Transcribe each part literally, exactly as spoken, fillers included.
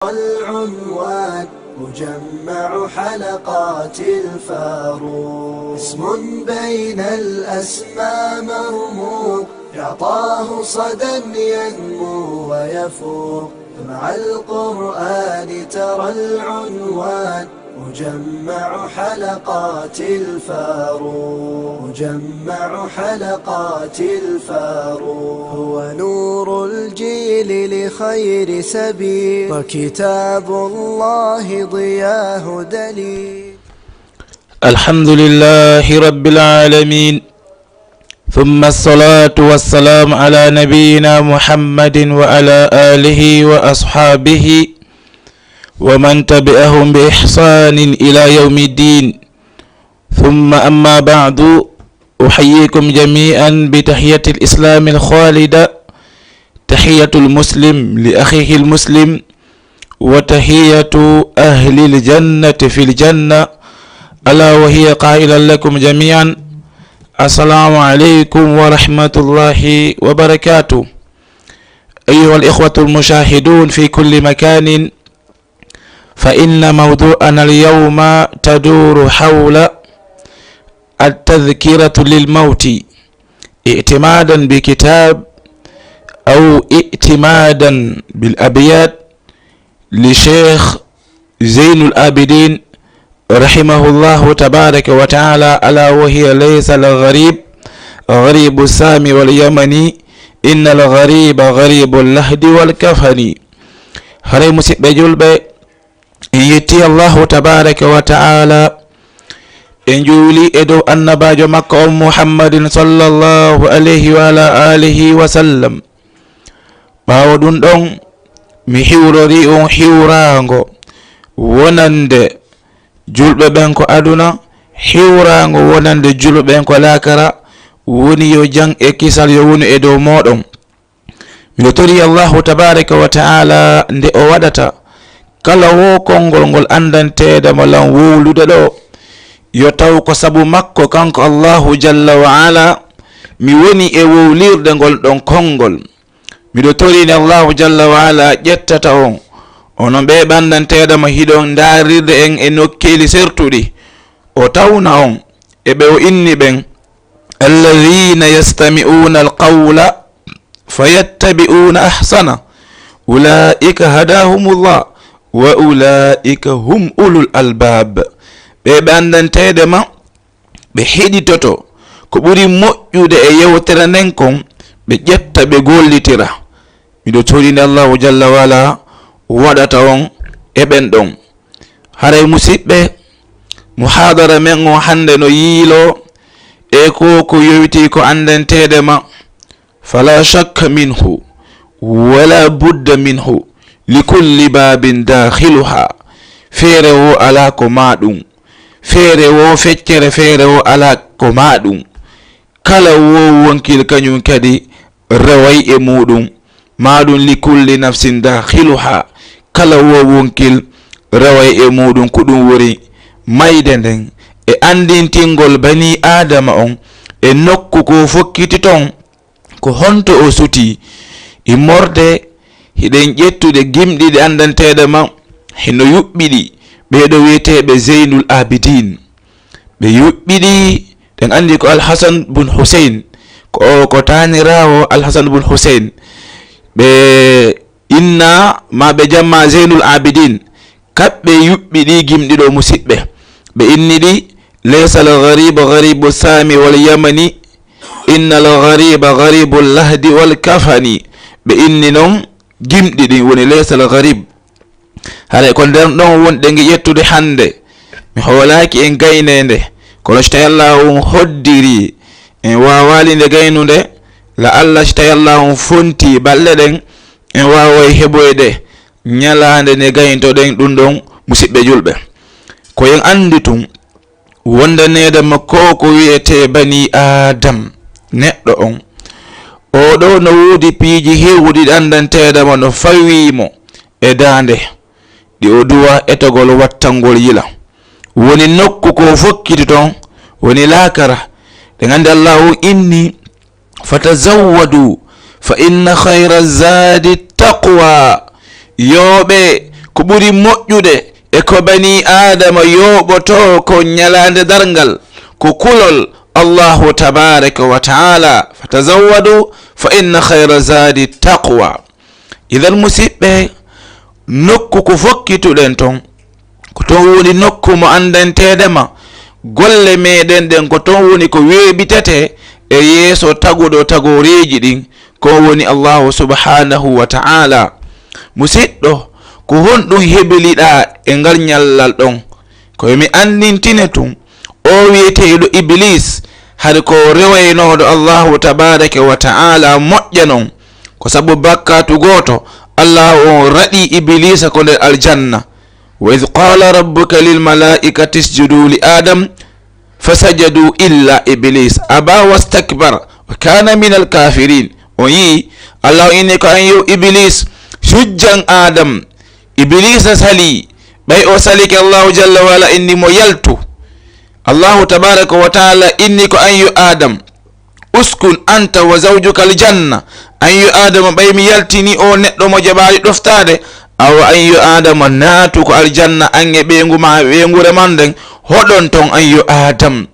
العنوان مجمع حلقات الفاروق، اسم بين الأسماء مرموق، يعطاه صدى ينمو ويفوق. مع القرآن ترى العنوان مجمع حلقات الفاروق، مجمع حلقات الفاروق. هو نور الجيل لخير سبيل، وكتاب الله ضياه دليل. الحمد لله رب العالمين، ثم الصلاة والسلام على نبينا محمد وعلى آله وأصحابه ومن تبعهم بإحسان إلى يوم الدين. ثم أما بعد، أحييكم جميعا بتحية الإسلام الخالدة، تحية المسلم لأخيه المسلم، وتحية أهل الجنة في الجنة، ألا وهي قائلا لكم جميعا: السلام عليكم ورحمة الله وبركاته. أيها الإخوة المشاهدون في كل مكان، فإن موضوعنا اليوم تدور حول التذكرة للموت، اعتمادا بكتاب أو اعتمادا بالأبيات لشيخ زين العابدين رحمه الله تبارك وتعالى، ألا وهي: ليس الغريب غريب السام واليمن، إن الغريب غريب اللحد والكفن. Haray, musidɓe julɓe, en yetti Allahu tabaraka wa ta'ala, en juuli e dow annabaajo makko on Muhammadin sallallahu alayhi wa ala alihi wa sallam. Ɓaawo ɗum ɗon, mi hiwrori on hiwraango wonande julɓe ɓen ko aduna, hiwraango wonande julɓe ɓen ko laakara, woni yo jam e kisal yo wonu e dow mooɗon. Miɗo tori Allahu tabaraka wa ta'ala, nde o waɗata kala wo konngol ngol anndanteede mo lan wowlude ɗo, yo taw ko sabu makko kanko Allahu jalla wa ala mi woni e wowlirde ngol ɗon konngol. Miɗo tori nde Allahu jalla wa ala ƴettata on, onon ɓe ɓe anndanteede mo hiɗon ndaarirde en e nokkeeli sertuɗi, o tawna on e ɓe o inni ɓen: الذين يستمعون القول فيتبعون أحسنه أولئك هداهم الله وأولئك هم أولو الألباب. Ɓe ɓe anndanteede ma, ɓe heɗitoto ko ɓuri moƴƴude e yewtere nden kon, ɓe ƴetta ɓe gollitira. Miɗo tori nde Allahu jalla wa ala waɗata on e ɓen ɗon. Haray, musidɓe, muhadara men on hannde no yiiloo e ko ko yowiti ko anndanteede ma: فلا شك منه ولا بد منه لكل باب داخلها. Feere wo alaa ko maa ɗum. Feere wo feccere, feere wo alaa ko maa ɗum. Kala wo wonkil kañum kadi reway e muuɗum. Maa ɗum لكل نفس داخلها. Kala wo wonkil reway e muuɗum. Ko ɗum woni mayde nden e anndintingol banii Aadama on e nokku ko fokkiti ton. Ko honto o sutii? Immorde, hiɗen ƴettude gimɗi ɗi anndanteeɗe ma, hino yuɓɓiɗi, ɓee ɗoo wi'eteeɓe Zeynul Aabidiin. Ɓe yuɓɓiɗi, ɗen anndi ko Alhasan bun Huseyn, ko o ko taaniraawo Alhasan bun Huseyn. Ɓe inna ma ɓe jamma Zeynul Aabidiin. Kaɓɓe yuɓɓi ɗi gimɗi ɗoo, musiɓɓe. Ɓe inni ɗi: ليس الغريب غريب السام واليمن، إن الغريب غريب اللحد والكفن. Ɓe inni non gimɗi ɗin, woni ليس الغريب. Haray ko nder ɗon wonɗen ngi ƴettude hannde. Mi hoolaaki en gayneende, kono si tawi Allaahu on hoddiri, en waawaali nde gaynude, la Allah si tawi Allaahu on fonti balɗe ɗen, en waaway heɓoyde ñalaande nde gayntoɗen ɗum ɗon, musiɓɓe julɓe. Ko en anndi tun, wondaneede mo ko ko wi'etee banii Aadam, neɗɗo on. Oo ɗoo no woodi piiji heewuɗi ɗi anndanteede mo no fawii mo e daande, ɗi o duwa etogol wattangol yila. Woni nokku ko fokkiti ton, woni laakara. Ɗen anndi Allaahu inni: فتزودوا فإن خير الزاد التقوى. Yooɓe, Ko ɓuri moƴƴude e ko banii Aadama yooɓotoo kon ñalaande darngal, ko kulol Allaahu tabaaraka wa ta'aalaa, "Fatazawwadu fa inna khayra zaadi taqwa." Idan, musiɓɓe, nokku ko fokkituɗen ton, ko ton woni nokku mo anndanteede ma. Golle meɗen ɗen ko ton woni ko weeɓitetee e yeeso taguɗo tagooreeji ɗin, ko woni Allaahu subhaanahu wa ta'aalaa. Musiɗɗo, ko honɗum hebiliɗaa e ngal ñallal ɗon? Ko yo mi anndintine tun, o wi'eteeɗo Ibiliis, hari ko rewaynooɗo Allaahu tabaaraka wa ta'aalaa moƴƴa non, ko sabu bakkaatu gooto, Allaahu on raɗii Ibiliisa ko nder aljanna. "Wa idh qaala rabbuka lil malaa'ikati isjudu li Aadam, fasajadu illa Ibliis aba wastakbar, wa kaana minal kaafiriin." On yi'i, Allaahu inni ko an yo Ibiliis, sujjan Aadam. Ibiliisa salii, ɓay o salike Allaahu jalla wa ala inni mo yaltu. Allaahu tabaaraka wa ta'aalaa inni ko an yo Aadam, "Uskun anta wa zawjuka aljanna." An yo Aadama, ɓay mi yaltini o neɗɗo mo jaɓaali ɗoftaade, awa an yo Aadama naatu ko aljanna, an e ɓeyngu ma, ɓeynguure man nden, hoɗon ton an yo Aadam.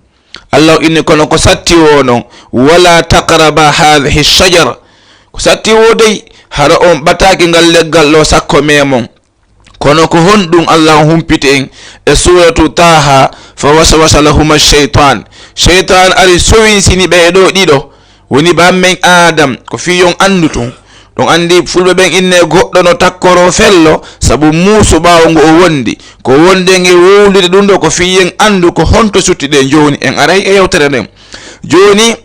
Allaahu inni kono ko satti woo non, "Wala taqraba haadhihi shajara." Ko satti woo dey, hara on ɓataaki ngal leggal ɗo sakko memon. Kono ko honɗum Allaahu humpiti en e suuratu Taaha, "Fa waswasa lahuma shaytaan." Shaytaan ari sowinsini ɓe e ɗo ɗiɗo. Woni bammen Aadam, ko fii yon anndu tun. Ɗon anndi fulɓe ɓen inne goɗɗo no takkoroo fello, sabu muusu ɓaawo ngo o wondi. Ko wonden e wowlude ɗum ɗo ko fii yen anndu ko honto suttiɗen jooni. En aray e yewtere nden. Jooni,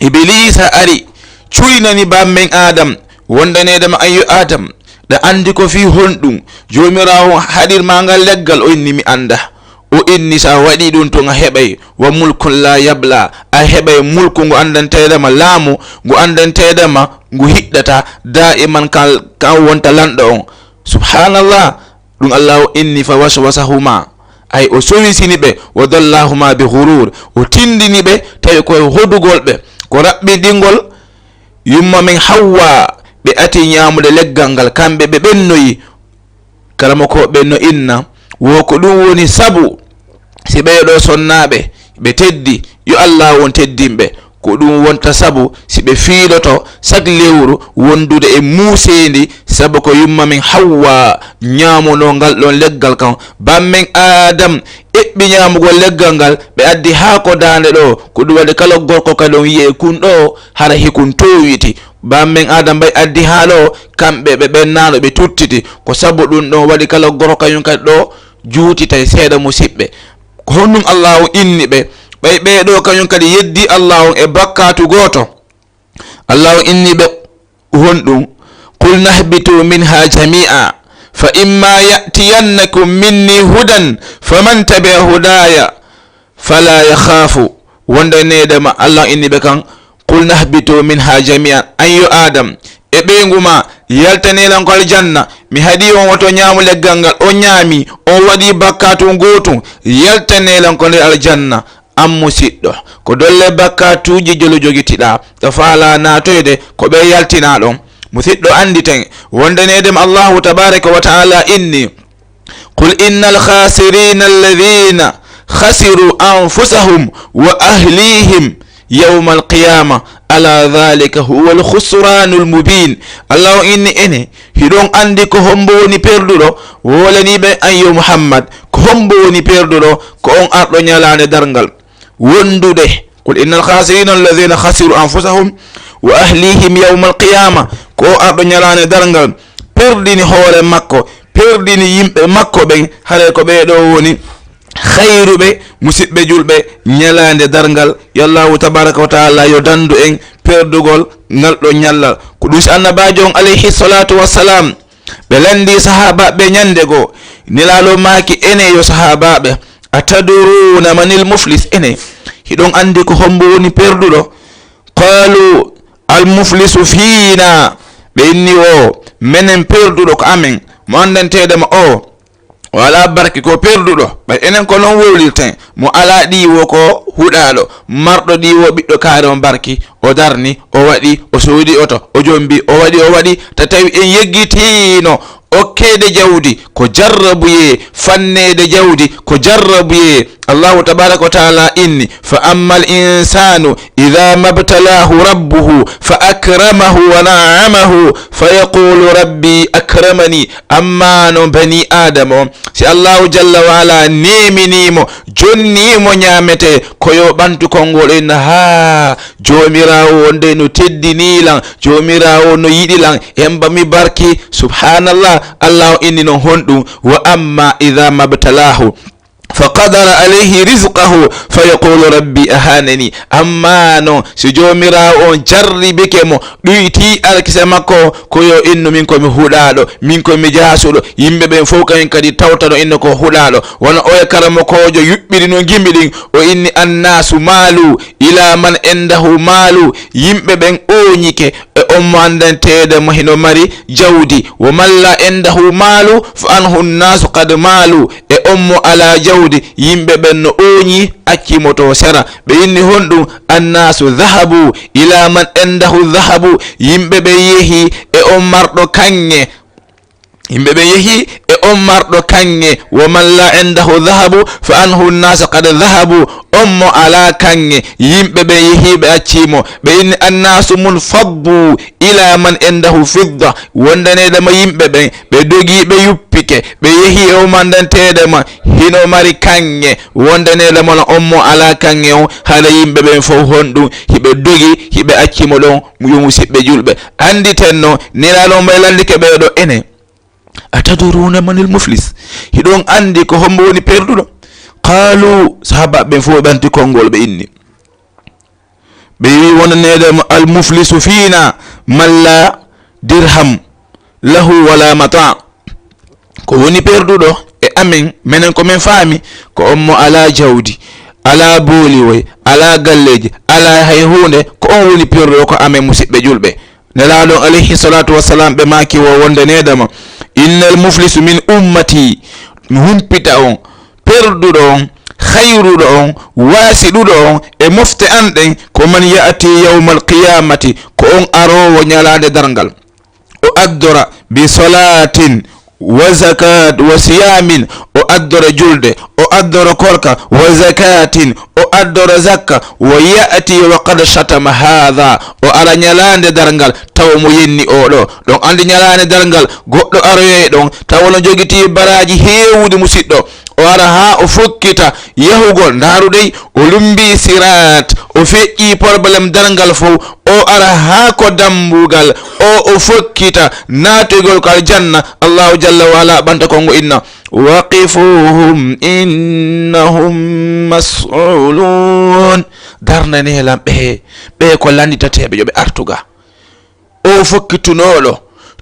Ibiliisa ari, cuynani bammen Aadam, wondaneede ma an yo Aadam, ɗa anndi ko fii honɗum Joomiraawo haɗir ma ngal leggal? O inni, "Mi annda." O inni, "So a waɗii ɗum tun, a heɓay wa mulkun laa yablaa, a heɓay mulku ngu anndanteede ma, laamu ngu anndanteede ma, ngu hiɗɗata daa'iman, kan, kan wonta lanɗo on." Subhaanallah. Ɗum Allaahu inni, "Fa waswasahuma." Ay, o sowisini ɓe, "wa dallahuma bi ghurur." O tindini ɓe, tawi ko e hodugol ɓe, ko raɓɓiɗingol yumma men Hawwa, ɓe ati ñaamude leggal ngal, kamɓe ɓe ɓennoyi. Karamokooɓe no inna, wo ko ɗum woni sabu si ɓee ɗoo sonnaaɓe ɓe teddi, yo Allaahu on teddin ɓe. Ko ɗum wonta sabu si ɓe fiiloto sak lewru wondude e muuseendi, sabu ko yumma men Hawwa ñaamunoo ngal ɗon leggal kan. Bammen Aadam eɓɓi ñaamugol leggal ngal, ɓe addi haa ko daande ɗoo. Ko ɗum waɗi kala gorko ka ɗon yi'e kun ɗoo, hara hikun toowiti. Bammen Aadam ɓay addi haa ɗoo, kamɓe ɓe ɓennaano, ɓe tuttiti. Ko sabu ɗum ɗon waɗi kala gorko kañum kadi ɗoo juutitay seeɗa, musiɓɓe. Ko honɗum Allaahu inni ɓe? Ɓay ɓee ɗoo kañum kadi yeddi Allaahu on e bakkaatu gooto. Allaahu inni ɓe honɗum? "Qulnahbitu minha jami'a, fa imma ya'tiyannakum minni hudan, faman tabi'a hudaya fala yakhafu." Wondaneede ma, Allaahu inni ɓe kan, "Qulnahbitu minha jami'an." An yo Aadam, e ɓeyngu ma, yaltanee lan ko aljanna. Mi haɗii on woto ñaamu leggal ngal, on ñaami, on waɗii bakkaatu ngootu, yaltanee lan ko nder aljanna. An musiɗɗo, ko dolle bakkaatuuji jelu jogitiɗaa, ɗo faalaa naatoyde ko ɓe yaltinaa ɗon. Musiɗɗo, annditen wondaneede ma Allaahu tabaaraka wa ta'aalaa inni, "Qul innal khasirina alladhina khasiru anfusahum wa ahlihim yawmal qiyama, ala dhalika huwal khusranul mubin." Allaahu inni, ene hiɗon anndi ko hombo woni perduɗo? Wolanii ɓe an yo Muhammad, ko hombo woni perduɗo? Ko on arɗo ñalaande darngal wondude. "Qul innal khasirina alladhina khasiru anfusahum wa ahlihim yawmal qiyama." Ko o arɗo ñalaande darngal perdini hoore makko, perdini yimɓe makko ɓen, haray ko ɓee ɗoo woni khayruɓe, musiɓɓe julɓe, ñalaande darngal. Yo Allaahu tabaaraka wa ta'aalaa yo dandu en perdugol ngal ɗoo ñallal. Ko ɗum si Annabaajo on alayhi salaatu wassalam, ɓe lanndii sahaabaaɓe ɓe ñannde goo, Nelaaɗo maaki, ene yo sahaabaaɓe, "Atadruuna manil muflis?" Ene hiɗon anndi ko hombo woni perduɗo? Qaalu, "Al muflisu fiina." Ɓe inni, "O menen perduɗo ko amen, mo anndanteede ma o, o alaa barki, ko perduɗo." Ɓay enen ko non wowlirten, mo alaa ɗiwo ko huɗaaɗo, marɗo ɗiwo ɓiɗɗo kaari on barki, o darni, o waɗi, o soodi oto, o jombi, o waɗi, o waɗi, ta tawi en yeggitiino Okkeede jawdi ko jarrabuyee, fanneede jawdi ko jarrabuyee. Allahu tabaraka wa taala inni: "Fa amma al insanu idha mabtalahu rabbuhu fa akramahu wa na'amahu fa yaqulu rabbi akramani." Amma no bani Adama on, si Allahu jalla wa ala neeminii mo, jonnii mo ñaametee, ko yo ɓantu konngol inna: "Haa, Joomiraawo on dey no teddinii lan, Joomiraawo no yiɗi lan, emba mi barki." Subhanallah, Allah o inni non honɗum: "Wa amma idha mabtalahu fa qadara alayhi rizqahu fa yaqulu rabbi ahanani." Amma non, si Joomiraawo on jarribike mo, ɗuytii alkise makko, ko yo innu: "Min ko mi huɗaaɗo, min ko mi jaasuɗo." Yimɓe ɓen fof kañum kadi tawta no inno ko huɗaaɗo. Wano oya karamokoojo yuɓɓiri no gimi ɗin, o inni: "Annaasu maalu ila man indahu maalu." Yimɓe ɓen ooñike e on mo anndanteede mo hino mari jawdi. "Wa man la indahu maalu fa anhu nnaasu qad maalu." E on mo alaa jawdi, yimɓe ɓen no ooñi, acci mo to sera. Ɓe inni honɗum? "Annaasu dhahabu ila man indahu dhahabu." Yimɓe ɓen yehi e on marɗo kaŋŋe. Yimɓe ɓen yehi e on marɗo kaŋŋe. "Wa man la indahu dhahabu fa anhu nnaasu qad dhahabu." On mo alaa kaŋŋe, yimɓe ɓen yehi ɓe acci mo. Ɓe inni: "Annaasu munfaddu ila man indahu fidda." Wondaneede mo yimɓe ɓen, ɓe dogi, ɓe yuppike, ɓe yehi e on mo anndanteede mo hino mari kaŋŋe. Wondaneede mo on mo alaa kaŋŋe on, haɗa yimɓe ɓen fof honɗum, hiɓe dogi, hiɓe acci mo ɗon. Yo musiɓɓe julɓe, annditen no, Nelaaɗo on ɓay lanndike ɓee ɗoo enen: "Atadruuna manil muflis?" Hiɗon anndi ko hombo woni perduɗo? Qaalu, sahaabaaɓe ɓen fof ɓe ɓanti konngol, ɓe inni. Ɓe wi wondaneede mo: "Al muflisu fiina man la dirham lahu wala mata." Ko woni perduɗo e amen, menen ko men faami, ko on mo alaa jawdi, alaa booliwoy, alaa galleeji, alaa hay huunde, ko on woni perduɗo ko amen, musiɓɓe julɓe. Nelaaɗo on alayhi salatu wassalam, ɓe maaki wo wondaneede mo: "Innal muflisu min ummati." Mi humpita on, perduɗo on, hayruɗo on, waasiɗuɗo on e mofte an ɗen, ko man ya'ti yawmal qiyamati, ko on aroowo ñalaande darngal. O addora bi salatin wa zakat wa siyamin, o addora julde, o addora korka, wa zakatin, o addora zakka, wa ya'ti wa qad shatama hadha, o ara ñalaande darngal tawa mo yenni oɗo. Ɗon anndi ñalaande darngal goɗɗo aroyay ɗon tawa no jogitii baraaji heewuɗi, musiɗɗo. O ara haa o fokkita yahugol, ndaaru dey, o lumbii siraat, o feƴƴii problème darngal fow, o ara haa ko dambugal, o, o fokkita naatugol ko aljanna. Allahu jalla wa ala ɓanta konngo inna: "Waqifuhum innahum mas'ulun." Darnanee lan ɓe, ɓe ko lannditateeɓe, yo ɓe artu ga. O fokkitunooɗo,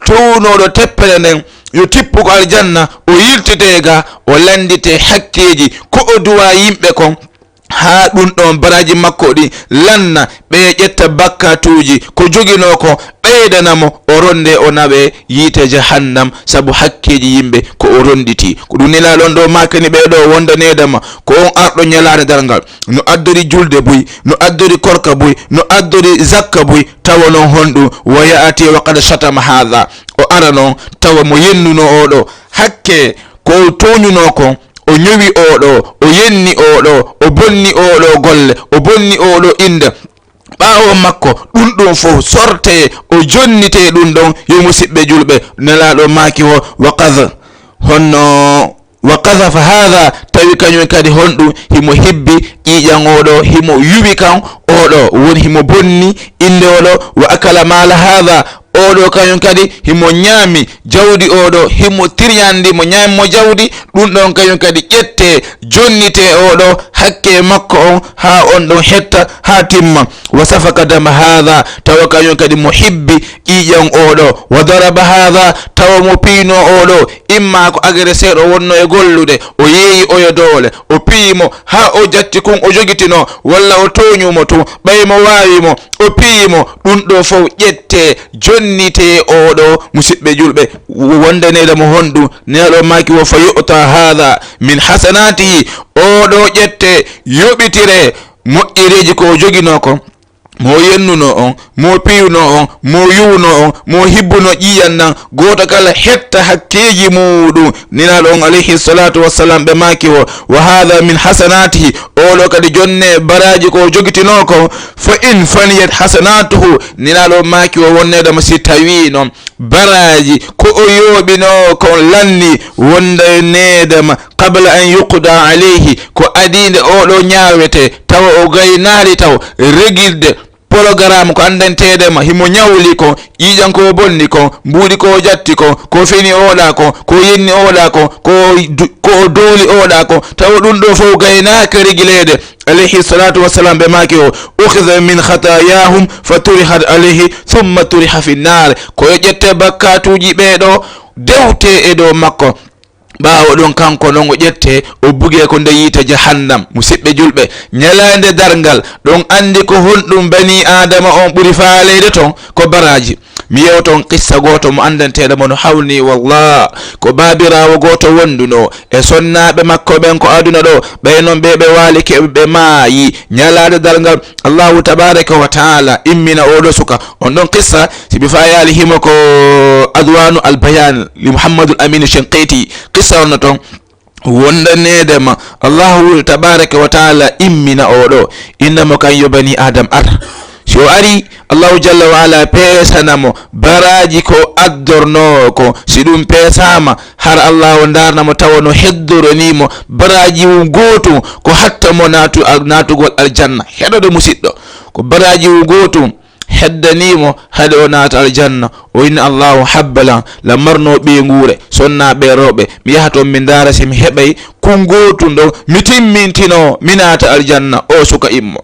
towunooɗo teppere nden, yo tippu ko aljanna, o yiltitee ga, o lannditee hakkeeji, ko o duwa yimɓe kon, haa ɗun ɗon baraaji makko ɗi lanna, ɓe ƴetta bakkatuuji, ko joginoo ko, ɓeydana mo, o rondee, o nawee yiite jahannam sabu hakkeeji yimɓe ko o ronditi. Ko ɗun Nelaaɗo on ɗoo maakani ɓee ɗoo wondaneede ma, ko on arɗo ñalaande darngal, no addori julde buy, no addori korka buy, no addori zakka buy, tawa non honɗum, wa ya'ti wa qad shatama hadha, o ara non tawa mo yennuno oɗo, hakke ko o tooñuno kon, o ñowi oɗo, o yenni oɗo, o bonni oɗo golle, o bonni oɗo innde. Ɓaawo makko, ɗum ɗum fof sorte, o jonnite ɗum ɗon, yo musiɓɓe julɓe, Nelaaɗo maaki o, wa qad, honno, wa qadhafa hadha, tawi kañum kadi honɗum, himo hibbi ƴiiƴan oɗo, himo yuwi kan oɗo, woni himo bonni innde oɗo, wa akala mala hadha, oɗo kañum kadi himo ñaami jawdi oɗo, himo tiryandi mo ñaami mo jawdi, ɗum ɗon kañum kadi ƴette, jonnite oɗo hakke makko on, haa on ɗon hetta, haa timma. Wa safaka dama hadha, tawa kañum kadi mo hibbi ƴiiƴan oɗo. Wa daraba hadha, tawa mo piino oɗo, imma ko agresseur o wonno e gollude, o yeeyi oyo doole, o piyi mo, haa o jatti kun o jogitino, walla o tooñu mo tun, ɓay mo waawi mo, o piyi mo, ɗum ɗo fof ƴette, jonnite oɗo, musiɓɓe julɓe, wondaneede mo honɗum, Nelaaɗo maaki wo fa yu'ta hadha min hasanatihi, oɗo ƴette, yoɓitire moƴƴereeji ko o joginoo kon, Mo yennunoo on, mo piyunoo on, mo yuwunoo on, mo hibbuno ƴiiƴan ɗan, gooto kala hetta hakkeeji muuɗum. Nelaaɗo on alayhi salatu wassalam ɓe maaki o, "Wa hadha min hasanatihi," oɗo kadi jonne baraaji ko o jogitinoo ko. "Fa in faniyat hasanatuhu," Nelaaɗo on maaki o, wonneede mo si tawii non baraaji ko o yooɓinoo kon lanni, wonneede ma qabla an yuqda alayhi, ko adii nde oɗo ñaawete, tawa o gaynaali taw regirde pologaram ko anndanteede ma, himo ñawli ko, ƴiiƴan ko o bonni ko, mbuuɗi ko o jatti ko, ko fini oɗa ko, ko yenni oɗa ko, ko du-, ko o dooli oɗa ko, tawa ɗum ɗo fof gaynaaka regileede. Alayhi salatu wassalam ɓe maaki o, "Ukhidha min khatayahum fa turihat alayhi, thumma turiha fi nnar." Ko yo ƴette bakkatuuji ɓee ɗo, dewte e dow makko. Ɓaawo ɗum, kanko non o ƴette, o bugee ko nder yiite jahannam. Musiɓɓe julɓe, ñalaande darngal, ɗon anndi ko honɗum banii Aadama on ɓuri faaleyde ton? Ko baraaji. Mi yewta on qissa gooto mo anndanteeɗo mo no hawni, wallah. Ko baabiraawo gooto wonduno e sonnaaɓe makko ɓen ko aduna ɗo. Ɓay non ɓe, ɓe waalike, ɓe maayi. Ñalaande darngal, Allahu tabaraka wa taala immina oɗo suka. On ɗon qissa, si mi fayaali himo ko Adwanu al Bayan li Muhammadul Aminu Shinqiti. Qissa on no ton. Wondaneede ma, Allahu tabaraka wa taala immina oɗo, inna mo kan yo bani Adam ar. Si o ari, Allahu jalla wa ala peesana mo baraaji ko addornoo ko. Si ɗum peesaama, har Allahu ndarna mo tawa no heddoranii mo baraaji gootum ko hatta mo naatu-, naatugol aljanna. Heɗoɗo musiɗɗo, ko baraaji gootum heddanii mo hade o naata aljanna. O inna, "Allahu habbalan, la marnoo ɓeynguure, sonnaaɓe rewɓe, mi yaha toon mi ndaara si mi heɓay kun gootun ɗon, mi timmintinoo, mi naata aljanna." O suka immo.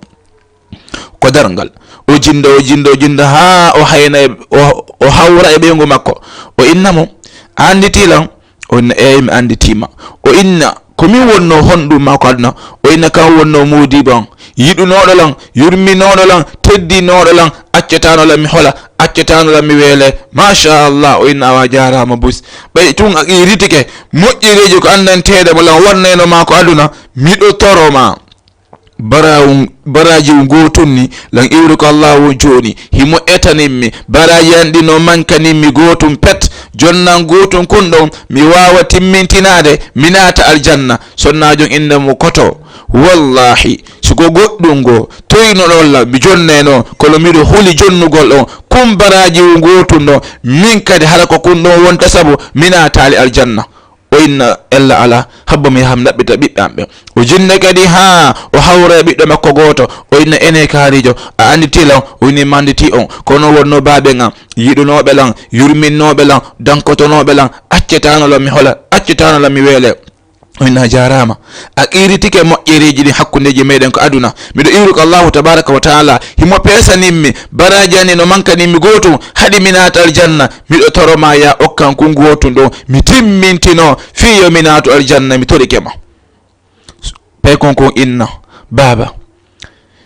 Ko darngal. O jinda, o jinda, o jinda, haa o hayna e, o, o hawra e ɓeyngu makko. O inna mo, "A annditii lan?" O inna, "Eey, mi annditii ma." O inna, "Ko min wonnoo honɗum maa ko aduna?" O inna, "Kan wonnoo moodiibo an, yiɗunooɗo lan, yurminooɗo lan, teddinooɗo lan, accataano lan mi hola, accataano lan mi weele." Machallah, o inna, "Awa jaaraama bus. Ɓay tun a qiiritike moƴƴereeji ko anndanteeɗe mo lan wonnayno maa ko aduna, miɗo toro ma." Bara-, baraaji gootun ni, lan iwri ko Allahu jooni, himo etanimmi, baraaji an ɗi no mankanimmi gootun pet, jonnan gootun kun ɗon, mi waawa timmintinaade, mi naata aljanna. Sonnaajo on inna mo koto, wallahi, si ko goɗɗun goo, toynoɗon lan, mi jonnayno, kono miɗo huli jonnugol on, kun baraaji gootun ɗon, min kadi hara ko kun ɗon wonta sabu, mi naataali aljanna. O inna, "Ella alaa, habbo mi yaha mi ɗaɓɓita ɓiɓɓe am ɓen." O jinna kadi haa o hawra e ɓiɗɗo makko gooto. O inna, "Ene kaarijo, a annditi lan?" O inni, "Mi annditi on. Kono wonno baaɓe an, yiɗunooɓe lan, yurminnooɓe lan, dankotonooɓe lan, accetaano lan mi hola, accetaano lan mi weele." O inna, "Jaaraama. A qiiritike moƴƴereeji ɗin hakkundeeji meɗen ko aduna. Miɗo iwri ko Allahu tabaraka wa taala. Himo peesanimmi, baraaji an no mankanimmi gootum, haɗi mi naata aljanna. Miɗo toro ma ya okkan kun gootun ɗon, mi timmintino, fii yo mi naatu aljanna, mi torike ma." Peykon kon inna, "Baaba,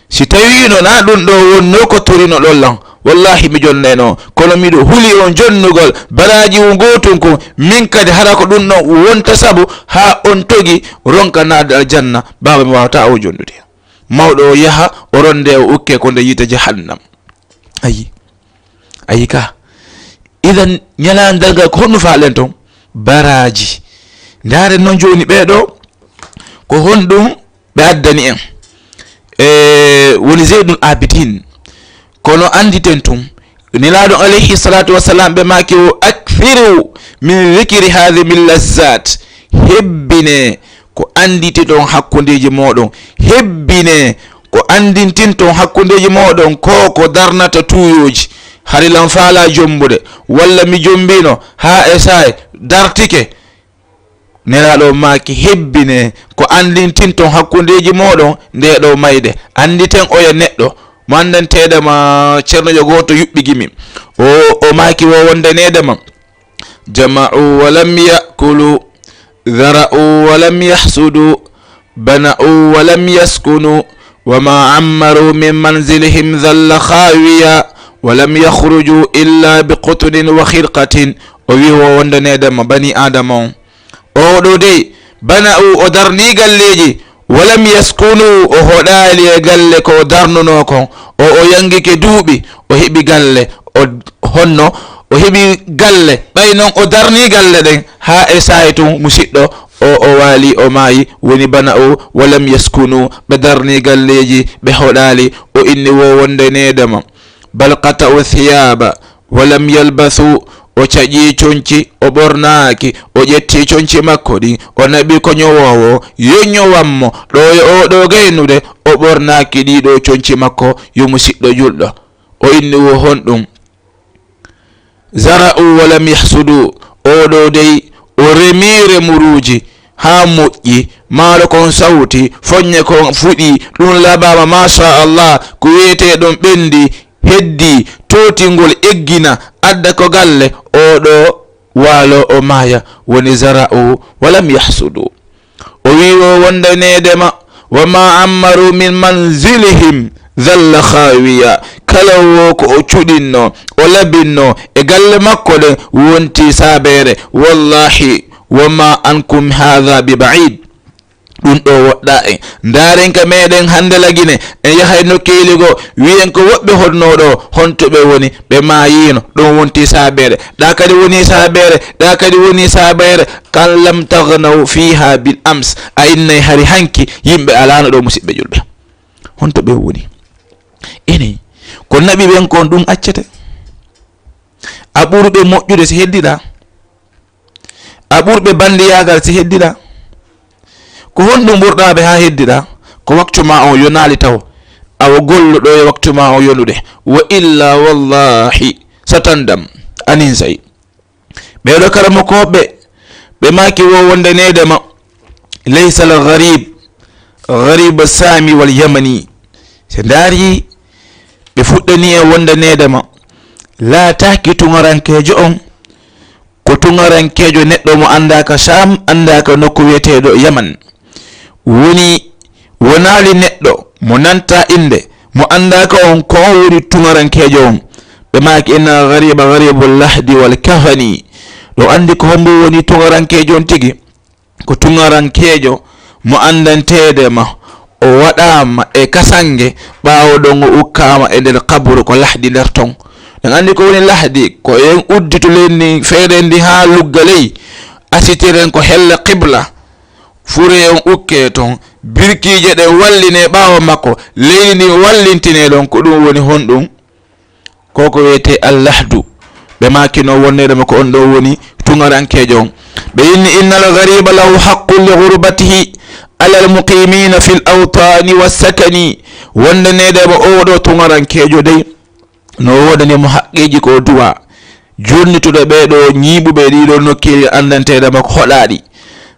si tawiino na ɗum ɗo wonnoo ko torinoɗon lan, wallahi mi jonnayno, kono miɗo huli on jonnugol baraaji gootun kun, min kadi hara ko ɗum ɗon wonta sabu haa on togi ronka naatde aljanna. Baaba, mi waawataa o jonnude." Mawɗo o yaha, o ronde, o ukke ko nde yiite jahannam. Ayi. Ayi ka. Idan, ñalaande darngal ko honɗum faalen ton? Baraaji. Ndaaren non jooni ɓee ɗo, ko honɗum ɓe addani en? E, woni Zeynul Abidin. Kono annditen tun, Nelaaɗo alayhi salatu wassalam ɓe maaki o, "Akthiru min dhikri hadhihi min lazzat." Hebbine ko anndititon hakkundeeji mooɗon. Hebbine ko anndintinton hakkundeeji mooɗon ko ko darnata tuuyooji. Hari lan faalaa jombude, walla mi jombiino haa e saay dartike. Nelaaɗo maaki, hebbine ko anndintinton hakkundeeji mooɗon ndee ɗoo mayde. Annditen oya neɗɗo mo anndanteeɗo ma, ceernojo gooto yuɓɓi gimi. O, o maaki wo wondaneede ma. Jama'u wa lam ya'kulu, zara'u wa lam yahsudu, bana'u wa lam yaskunu, wa ma ammaru min manzilihim zalla khawiya, wa lam yakhruju illa bi qutnin wa khirqatin. O wi wo wondaneede ma bani Adama on. O ɗo dey, bana'u o darni galleeji, Walam yaskunu, o hoɗaali e galle ko o darnunoo kon. O, o yanngike duuɓi, o heɓi galle, o honno, o heɓi galle. Ɓay non o darnii galle ɗen, haa e saa'i tun, musiɗɗo, o, o waali, o maayi, woni bana o, walam yaskunu, ɓe darnii galleeji, ɓe hoɗaali, o inni wo wonde needama. Bal qata'u thiyaba, walam yalbathu, o caƴii conci, o ɓornaaki, o ƴetti conci makko ɗin, o naɓi ko ñowoowo yo ñowan mo, ɗo e oo ɗoo gaynude, o ɓornaaki ɗii ɗoo conci makko, yo musiɗɗo julɗo. O inni wo honɗum? Zara'u walam yahsudu, oo ɗoo dey, o remii remuruuji, haa moƴƴi, maaro kon sawti, foññe kon fuɗi, ɗum laɓaama, masha Allah, ko wi'etee ɗum ɓendi, heddi, tootingol, eggina, adda ko galle, oo ɗoo waalo o maaya, woni zara'u walam yahsudu. O wi'i wo wonde needema, wa ma ammaru min manzilihim zalla khawiya. Kala wo ko o cuɗinno, o labinno e galle makko ɗen wonti saabeere. Wallahi, wa ma ankum hadha bi ba'id. Ɗum ɗo woɗɗa en. Ndaaren ka meɗen hannde Lagine, en yahay nokkeeli goo, wi'en ko woɓɓe honno ɗo, honto ɓe woni? Ɓe maayiino, ɗum wonti saabeere. Ɗa kadi woni saabeere, ɗa kadi woni saabeere. Kan lam taghnaw fiha bil ams. A innay hari hanki, yimɓe alaano ɗo, musiɓɓe julɓe. Honto ɓe woni? Ene, ko naɓi ɓen kon ɗum accete? A ɓurɓe moƴƴude si heddiɗa? A ɓurɓe banndiyaagal si heddiɗa? Ko honɗum ɓurɗa ɓe haa heddiɗa? Ko waktu ma on yonaali taw. Awa golluɗo e waktu ma on yonude. Wa illa wallahi, satandam, anin say. Ɓeeɗo karamokooɓe, ɓe maaki wo wonde needema, laysa al gharib, gharib sami wal yamani. Se ndaari, ɓe fuɗɗani e wonde needema, laataaki tuŋarankeejo on, ko tuŋarankeejo neɗɗo mo anndaaka Sham, anndaaka nokku wi'eteeɗo Yaman. Woni, wonaali neɗɗo mo nanta innde, mo anndaaka on, ko on woni tuŋarankeejo on. Ɓe maaki, inna ghariba gharibu lahdi wal kahani. Ɗo anndi ko hombo woni tuŋarankeejo on tigi? Ko tuŋarankeejo mo anndanteede ma, o waɗaama e kasange, ɓaawo ɗon o ukkaama e nder qaburu, ko lahdi nder ton. En anndi ko woni lahdi, ko en udditu leydi feere ndi haa lugga ley, asitiren ko helle qibla, fure on ukke ton, birkiije ɗen walline ɓaawo makko, leydi ndin wallintine ɗon, ko ɗum woni honɗum? Ko ko wiyetee al lahdu. Ɓe maakino wonneede mo ko on ɗo woni tuŋarankeejo on. Ɓe inni, innal ghariba lahu haqqun li ghurbatihi ala al muqimina fil awtani was sakani. Wonde neede mo oo ɗo tuŋarankeejo dey, no woodani mo haqqeeji ko duwa. Jurnituɗo ɓee ɗo ñiiɓuɓe ɗii ɗo nokkeeli anndanteeɗe makko hoɗaaɗi.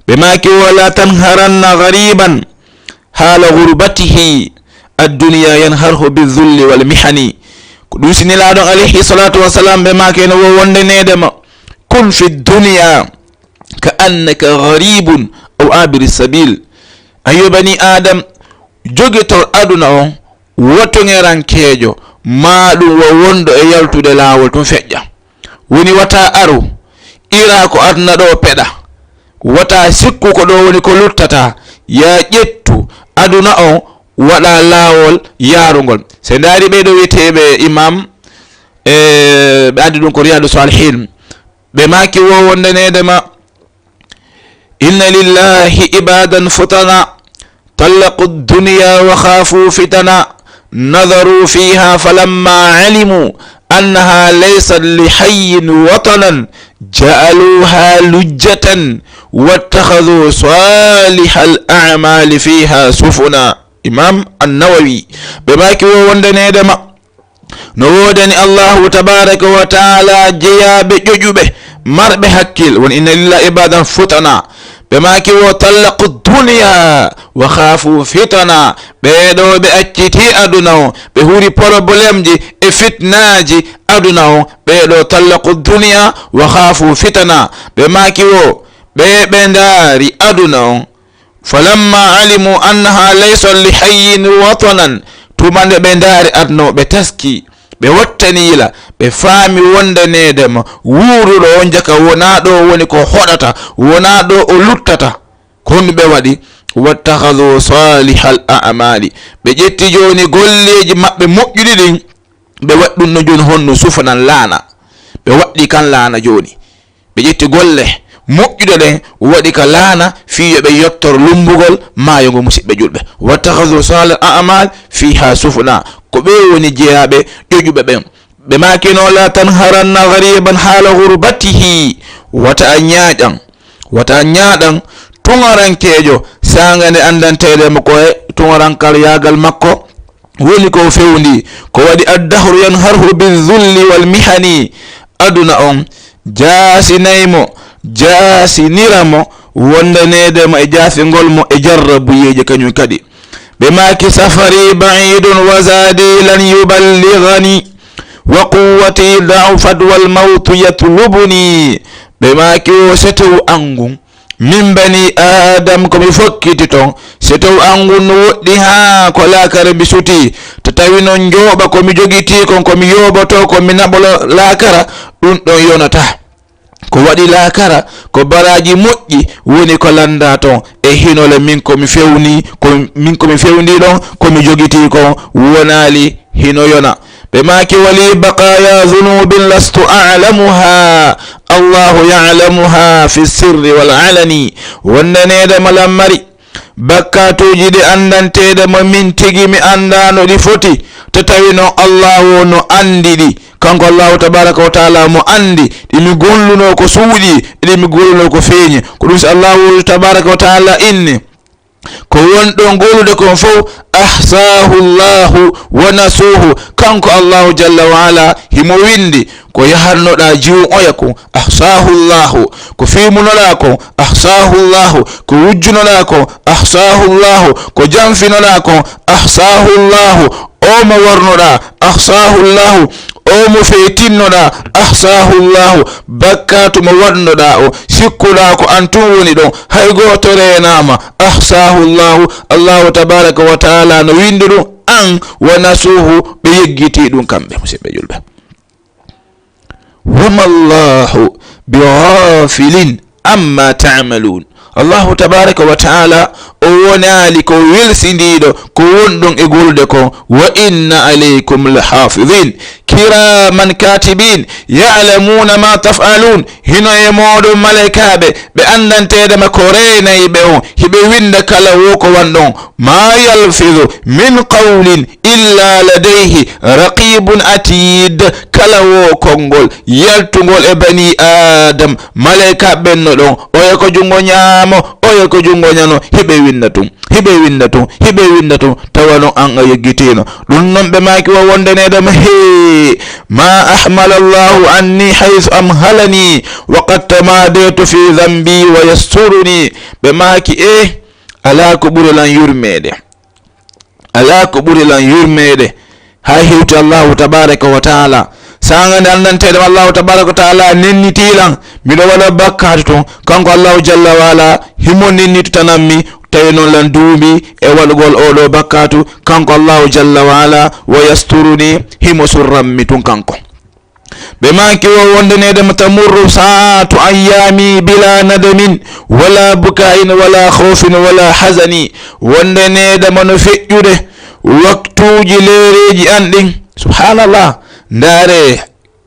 Ɓe maaki, wala tanharanna ghariban hala ghurbatihi, ad-dunya yanharhu bi dhulli wal mihani. Ko ɗum si Nelaaɗo on alayhi salatu wassalam ɓe maaki no wo wonde needema, kun fi dunya ka annaka gharibun aw abiri sabil. Ayo bani Adam, jogitor aduna on wo tuŋarankeejo, maa ɗum wo wonɗo e yaltude laawol tun feƴƴa. Woni wata aru, ira ko aduna ɗo peɗa. Wata sikku ko ɗo woni ko luttata. Ya ƴettu aduna on, waɗa laawol yaarungol. Se ndaari ɓee ɗo wi'eteeɓe imam, e, ɓe addi ɗum ko Riyadu Salihin. Ɓe maaki wo wonde needema, inna lillahi ibadan futana, tallaqu dunya wa khafu fitana, nadharu fiha falamma alimu annaha laysat li hayyin watanan, ja'aluha lujjatan, wattakhadhu salihal a'mali fiha sufuna. Imam An-Nawawi. Ɓe maaki wo wonde needema, no woodani Allahu tabaraka wa taala jeyaaɓe ƴoƴuɓe, marɓe hakkil, woni inna lillahi ibadan futana. Ɓe maaki wo, tallaqu dunya wa khafu fitana. Ɓee ɗo ɓe acciti aduna on, ɓe huri problemji e fitnaaji aduna on. Ɓee ɗo tallaqu dunya wa khafu fitana. Ɓe maaki wo, ɓee ɓe ndaari aduna on, falamma alimu annaha laysat li hayyin watanan, tuma nde ɓe ndaari aduna o, ɓe taski, ɓe wattani yila, ɓe faami wonde needema wuuruɗo on jaka wonaa ɗo woni ko hoɗata, wonaa ɗo o luttata. Ko honɗum ɓe waɗi? Wattakhadhu salihal a'mali. Ɓe ƴetti jooni golleeji maɓɓe moƴƴuɗi ɗin, ɓe waɗi ɗum ɗo jooni honno sufnan laana. Ɓe waɗi kan laana jooni. Ɓe ƴetti golle moƴƴuɗe ɗen, waɗi ka laana fii yo ɓe yottor lumbugol maayo ngo, musiɓɓe julɓe. Wattakhadhu salihal a'mal fiha sufna. Ko ɓe woni jeyaaɓe ƴoƴuɓe ɓen. Ɓe maakino, "La tanharanna ghariban hala ghurbatihi." Wata a ñaaƴan, wata a ñaaɗan tuŋarankeejo saanga nde anndanteede mo ko e tuŋarankal yaagal makko woni ko fewndi. Ko waɗi addahru yanharhu bizulli wal mihani. Aduna on jaasinay mo, jaasinira mo, wondaneede mo e jaasingol mo e jarrabuyeeji kañum kadi. Ɓe maaki, "Safari ba'idun wa zadi lan yuballighani, wa quwwati da'ufat wal mawtu yatlubuni." Ɓe maaki, "O setewu an ngun, min bani Adam ko mi fokkiti ton, setewu an ngun no woɗɗi haa ko laakara mi suti, to tawi non njooɓa ko mi jogitii kon, ko mi yooɓotoo, ko mi naɓolo laakara, ɗum ɗon yonata." Ko waɗi laakara, ko baraaji moƴƴi woni ko lanndaa ton. E hino le min ko mi fewni, ko min ko mi fewndi ɗon, ko mi jogitii kon wonaali hino yona. Ɓe maaki, "Wali baqaya zunubin lastu a'lamuha, Allahu ya'lamuha fi sirri wal alani." Wondaneede ma lammari, bakkaatuuji ɗi anndanteede mo min tigi mi anndaa no ɗi foti, to tawi non Allahu no anndi ɗi. Kanko Allahu tabaraka wa taala mo anndi ɗi mi golluno ko suuɗi, ɗi mi golluno ko feeñi. Ko ɗum si Allahu tabaraka wa taala inni, ko won ɗon gollude kon fof, ahsahu Allahu wa nasuhu. Kanko Allahu jalla wa ala himo winndi ko yaharnoɗaa jiwun oya kon, ahsahu Allahu. Ko fiimunoɗaa kon, ahsahu Allahu. Ko wujjunoɗaa kon, ahsahu Allahu. Ko janfinoɗaa kon, ahsahu Allahu. O mo wornoɗaa, ahsahu Allahu. O mo feetinnoɗaa, ahsahu Allahu. Bakkaatu mo waɗnoɗaa o, sikkuɗaa ko an tun woni ɗon, hay gooto reenaama, ahsahu Allahu. Allahu tabaraka wa taala no winndi ɗum, an wa nasuhu, ɓe yeggitii ɗum kamɓe, musiɓɓe julɓe. Wama Allahu bi ghafilin amma ta'malun. Allahu tabaraka wa taala, o wonaali ko welsindiiɗo ko wonɗon e gollude kon. Wa inna alaykum la hafidin, kiraman katibin, ya'lamuna ma taf'alun. Hino e mooɗon malaykaaɓe, ɓe anndanteede ma ko reenayɓe on, hiɓe winnda kala wo ko wanɗon. Ma yalfidu min qawlin illa ladayhi raqibun atid. Kala wo konngol yaltungol e bani Adam, malaykaaɓe ɓen no ɗon, oya ko junngo ñaamo, oya ko junngo ñano, hiɓe winnda tun, hiɓe winnda tun, hiɓe winnda tun, tawa non an a yeggitiino. Ɗum non ɓe maaki wa wondaneede ma, hee, ma ahmala Allahu anni haythu amhalani, wa qad tamadaytu fi dhanbi wa yasturuni. Ɓe maaki, e, alaa ko ɓuri lan yurmeede. Alaa ko ɓuri lan yurmeede haa hewti Allahu tabaraka wa taala. Saanga nde anndanteeɗo Allahu tabaraka wa taala nennitii lan, miɗo waɗa bakkaatu tun. Kanko Allahu jalla wa ala, himo nennitotanan mi, tawi non lan duumi e waɗugol oo ɗoo bakkaatu. Kanko Allahu jalla wa ala, wa yasturuni, himo surran mi tun kanko. Ɓe maaki wo wondaneede ma, tamurru saatu ayyami bila nadamin, wala bukain, wala khawfin, wala hazani. Wondaneede ma no feƴƴude waktuuji leereeji an ɗin. Subhanallah. Ndaare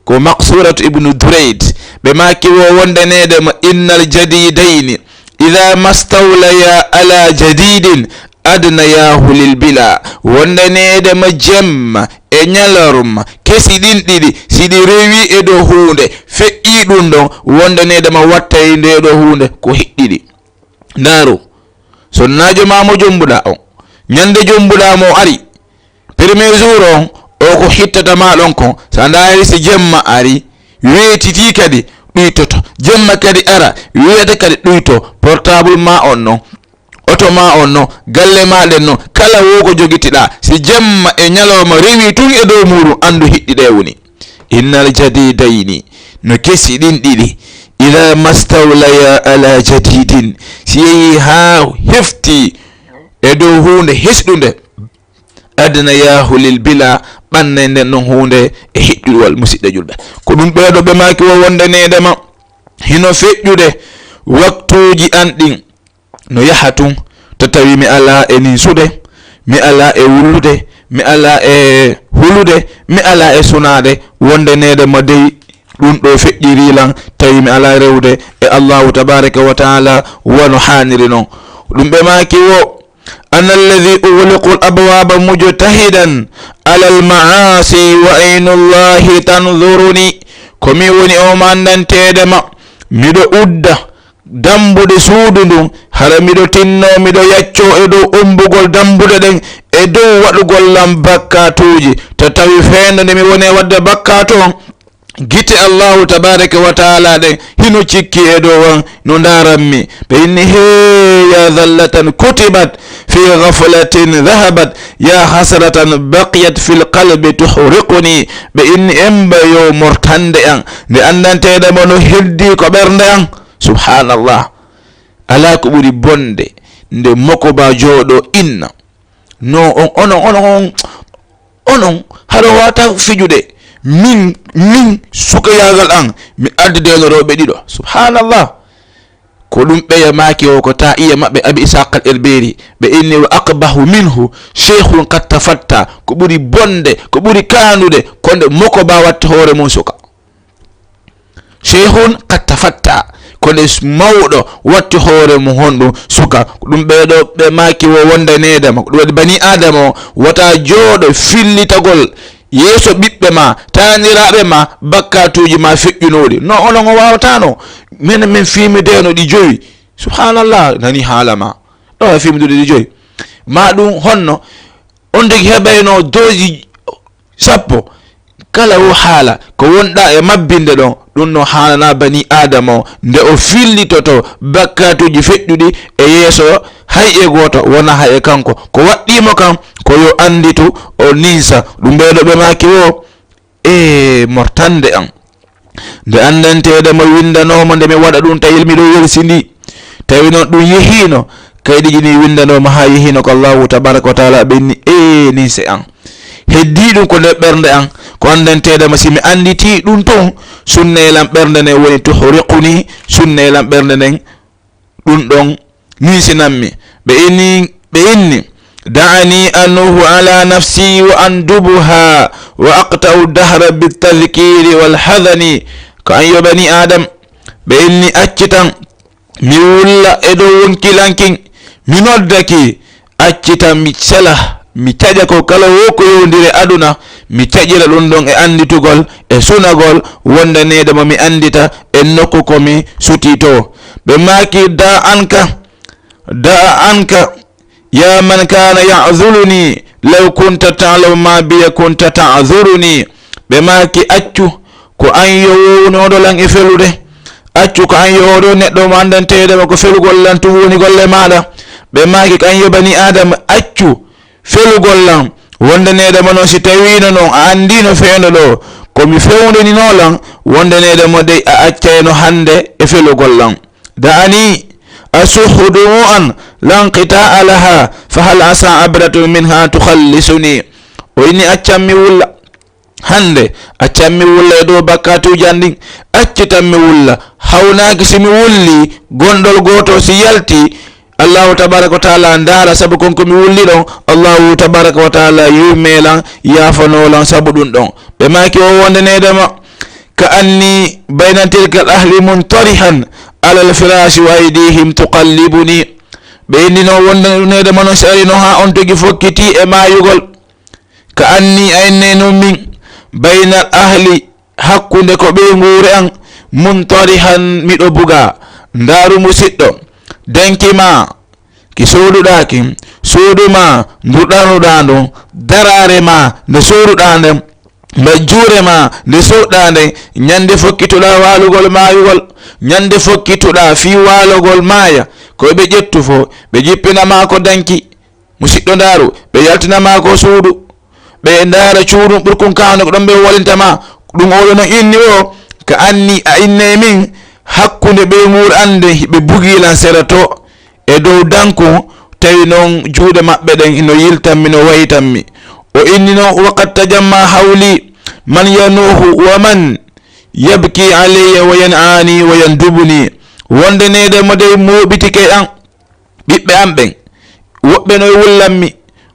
ko Maqsuratu ibnu Durayd. Ɓe maaki wo wondaneede ma, innal jadidayni idha mastawlaya ala jadidin adnayahu lil bila. Wondaneede ma jemma e ñalorma kesi ɗin ɗiɗi, si ɗi rewi e dow huunde, feƴƴii ɗum ɗon, wondaneede ma wattay nde ɗo huunde ko hiɗɗiɗi. Ndaaru, sonnaajo ma mo jombuɗaa on, ñande jombuɗaa mo ari, premier jour on, o ko hittata ma ɗon kon, sa ndaari si jemma ari, weetitii kadi ɗuytoto, jemma kadi ara, weeta kadi ɗuyto, portable ma on non, oto ma on non, galle ma ɗen non, kala wo ko jogitiɗaa, si jemma e ñalawma rewi tun e dow muuɗum, anndu hiɗɗi ɗe woni. Innal jadidayni, no kesi ɗin ɗiɗi, ida mastawlaya ala jadidin, si yehi haa hefti e dow huunde hesɗunde, adnayahu lil bila, ɓannay nden non huunde e hiɗɗuwal, musiɗɓe julɓe. Ko ɗum ɓeeɗo ɓe maaki wo wondaneede ma hino feƴƴude waktuuji an ɗin no yaha tun, Nde tawi mi alaa e ninsude, mi alaa e wullude, mi alaa e hulude, mi alaa e sunaade, wonde needama dey ɗum ɗo feƴƴirii lan, tawi mi alaa rewde e Allahu tabaraka wa taala wano haaniri non. Ɗum ɓe maaki wo, "Ana alladhi ughliqu al-abwaba mujtahidan ala al-ma'asi wa aynu Allahi tanzuruni." Ko mi woni o mo anndanteede ma. Miɗo udda dambuɗe suudu ndun, hara miɗo tinno, miɗo yacco e dow ombugol dambuɗe ɗen, e dow waɗugol lan bakkatuuji. To tawi feendo nde mi woni e wadde bakkatu on, gite Allahu tabaraka wa taala ɗen hino cikki e dow an, no ndaaran mi. Ɓe inni, "He, ya zallatan kutibat fi ghaflatin dhahabat, ya hasratan baqiyat fil qalbi tuhriquni." Ɓe inni, "Emba yo mortande an, nde anndanteede mo no heddi ko ɓernde an." Subhanallah. Alaa ko ɓuri bonde nde mokoba jooɗo inna. No on, onon, onon, on, onon, haɗa wata fijude. Min, min, sukayaagal an, mi addideno rewɓe ɗiɗo. Subhanallah. Ko ɗum ɓeya maaki o, ko ta iya maɓɓe Abi Ishaq al-Irbiri. Ɓe inni, "Wa aqbahu minhu shaykhun qad tafatta." Ko ɓuri bonde, ko ɓuri kanude, ko nde mokoba watti hoore mum suka. Shaykhun qad tafatta, ko nde s-, mawɗo watti hoore mum honɗum suka. Ko ɗum ɓeɗo ɓe maaki wo wonde needama. Ko ɗum waɗi bani Adama o, wota jooɗo fillitagol yeeso ɓiɓɓe ma, taaniraaɓe ma, bakkatuuji ma feƴƴunooɗi. No onon o waawataano. Menen men fimideno ɗi jowi. Subhanallah, nani haala ma. Ɗo fimidude ɗi jowi. Ma ɗum honno? On tigi heɓayno dooji sappo. Kala wo haala ko wonɗa e mabbinde ɗon, ɗum no haanana bani Adama o, nde o fillitoto bakkatuuji feƴƴuɗi e yeeso, hay e gooto wona hay e kanko. Ko waɗɗimo kan, ko yo annditu, o ninsa. Ɗum ɓeɗo ɓe maaki wo, e mortande an. Nde anndanteede mo winndanooma nde mi waɗa ɗum, tawi miɗo welsindi. Tawi noon ɗum yehiino, kaydi ji ni winndanooma haa yehiino ko Allahu tabaraka wa taala, ɓe inni, "Ee, ninse an." Heddii ɗum ko nder ɓernde an, ko anndanteede ma, si mi annditii ɗum tun, sunnee lan ɓernde nden woni tuhriquni, sunnee lan ɓernde nden ɗum ɗon ninsinammi. Ɓe inni, ɓe inni, "Da'ani anuhu ala nafsi wa andubuha wa aqta'u dahra bitadhkiri wal hadhani." Ko an yo bani Adam, ɓe inni, accitan mi wulla e dow wonkilankin, mi noddaki, accitan mi sela, mi taƴa ko kala wo ko yowndiri e aduna, mi taƴira ɗum ɗon e annditugol, e sunagol, wondaneede mo mi anndita e nokku ko mi sutii to. Ɓe maaki, "Da anka, da anka, ya man kana ya'zuluni, law kunta ta'lamu ma biya kunta ta'zuruni." Ɓe maaki, "Accu, ko an yo wownooɗo lan e felude. Accu, ko an yo oɗo neɗɗo mo anndanteede ma ko felugol lan tun woni golle maaɗa." Ɓe maaki, "Ko an yo bani Adama, accu felugol lan. Wondaneede mo noon, si tawiino noon a anndiino feendo ɗo, ko mi fewndinoo lan, wondaneede mo dey a accayno hannde e felugol lan. Da'ani asuhhu dumu'an lan qita'a laha, fa hal asa abratun minha tukhallisuni." O inni, "Accan mi wulla. Hannde, accan mi wulla e dow bakkatuuji an ɗin. Accitan mi wulla. Hawnaaki si mi wulli, gonɗol gooto si yalti, Allahu tabaraka wa taala ndaara, sabu kon ko mi wulli ɗon, Allahu tabaraka wa taala yurmee lan, yaafanoo lan sabu ɗum ɗon." Ɓe maaki, "O wondaneede ma, ka anni bayna tilka al ahli muntarihan ala al firashi wa aydihim tuqallibuni." Ɓe inni noon, wondaneede ma noon si ari noon haa on tigi fokkiti e maayugol. Ka anni a innayno min, baynal ahli, hakkunde ko ɓeynguure an, muntarihan, miɗo buga. Ndaaru musiɗɗo, danki ma ki sooduɗaa kin, suudu ma ndu ɗarnuɗaa ndun, daraare ma nde sooduɗaa nden, majjuure ma nde sooduɗaa nden, ñande fokkituɗaa waalugol maayugol, ñande fokkituɗaa fii waalugol maaya, ko ɓe ƴettu fo, ɓe jippina ma ko danki. Musiɗɗo ndaaru, ɓe yaltina ma ko suudu, ɓe ndaara cuuɗum ɓurkun kaano ko ɗon ɓe walinta ma. Ɗum oɗo no inni o, ka anni a inne e min, hakkunde ɓe nguur ande, ɓe bugi lan sera to, e dow danku, tawi noon juuɗe maɓɓe ɗen no yiltanmi, no wayitanmi. O inni noon, "Wa qad tajamma hawli man yanuhu wa man yabki alayya wa yan'ani wa yandubuni." Wonde neede mo dey mooɓitike an. Ɓiɓɓe am ɓen, Woɓɓe no wullammi,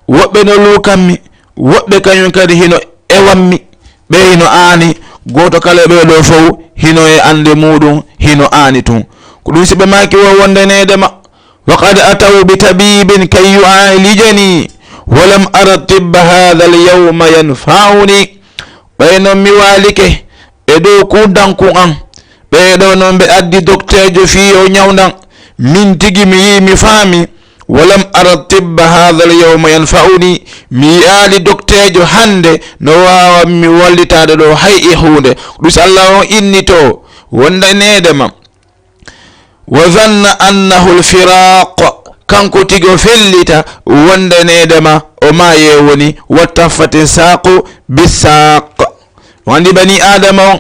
woɓɓe no luukammi, woɓɓe kañum kadi hino ewammi. Ɓe hino aani, gooto kala e ɓee ɗoo fow hino e annde muuɗum, hino aani tun. Ko ɗum si ɓe maaki wo wonde needema, "Wa qad ataw bi tabibin kay yu'alijani, wa lam ara tibba hadha al yawma yanfa'uni." Ɓay non mi waalike e dow kuudankun an, ɓee ɗoo non ɓe addi dokteejo fii yo ñawndan. Min tigi mi yi'i, mi faami, "Walam ara tibba hadha al yawma yanfa'uni." Mi yi'aali dokteejo hannde no waawa mi wallitaade ɗoo hay e huunde. Ɗum si Allah on innitoo wonde needema. "Wa zanna annahu al firaq." Kanko tigi o fellita wonde needema o maayee woni, "Wa taffati saqu bi saq." Wandi bani Adama on,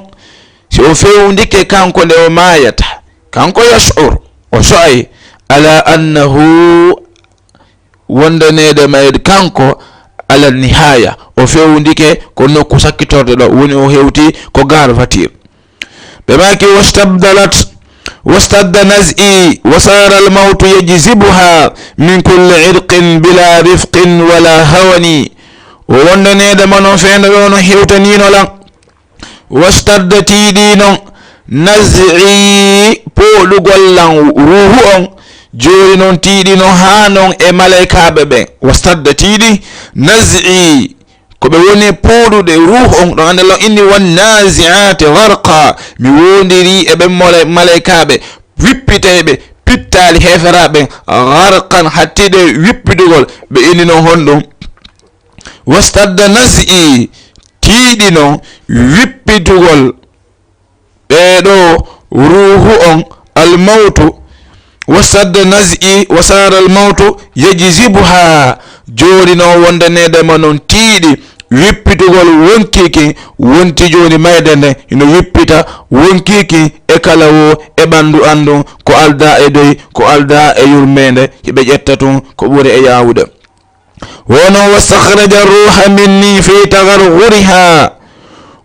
si o fewndike kanko nde o maayata, kanko yash'ur, o so'ay, "Ala annahu," wonde needema e kanko, "ala nihaya," o fewndike ko nokku sakkitorde ɗo, woni o hewti ko gare voiture. Ɓe maaki, "Wastabdalat, wastadda naz'i, wa sara al mawtu yajzibuha min kulli irqin bila rifqin wala hawani." O wonde needema non feende ɗo no hewtanino lan. Wastadda tiiɗi non, naz'i pooɗugol lan ruuhu on, jooni non tiiɗi non haa non e malaykaaɓe ɓen. Wastadda tiiɗi, naz'i ko ɓe woni pooɗude ruuhu on, ɗon annde lan inni wan nazi'ati gharqa, mi wondiri e ɓen mole-, malaykaaɓe wippiteyɓe pittaali heeferaaɓe ɓen, gharqan hattiɗe wippidugol, ɓe inni non honɗum. Wastadda naz'i, tiiɗino wippitugol ɓee ɗoo ruuhu on, almawtu. Wastadda naz'i, wa sara almawtu yajzibuha. Jooni non wonde needema non tiiɗi wippitugol wonkii kin, wonti jooni mayde nde hino wippita wonkii kin e kala woo e ɓanndu an ndun, ko aldaa e doy, ko aldaa e yurmeende, hiɓe ƴetta tun ko ɓuri e yaawude. Wono, "Wastakhraja ruha minni fi tagharghuriha,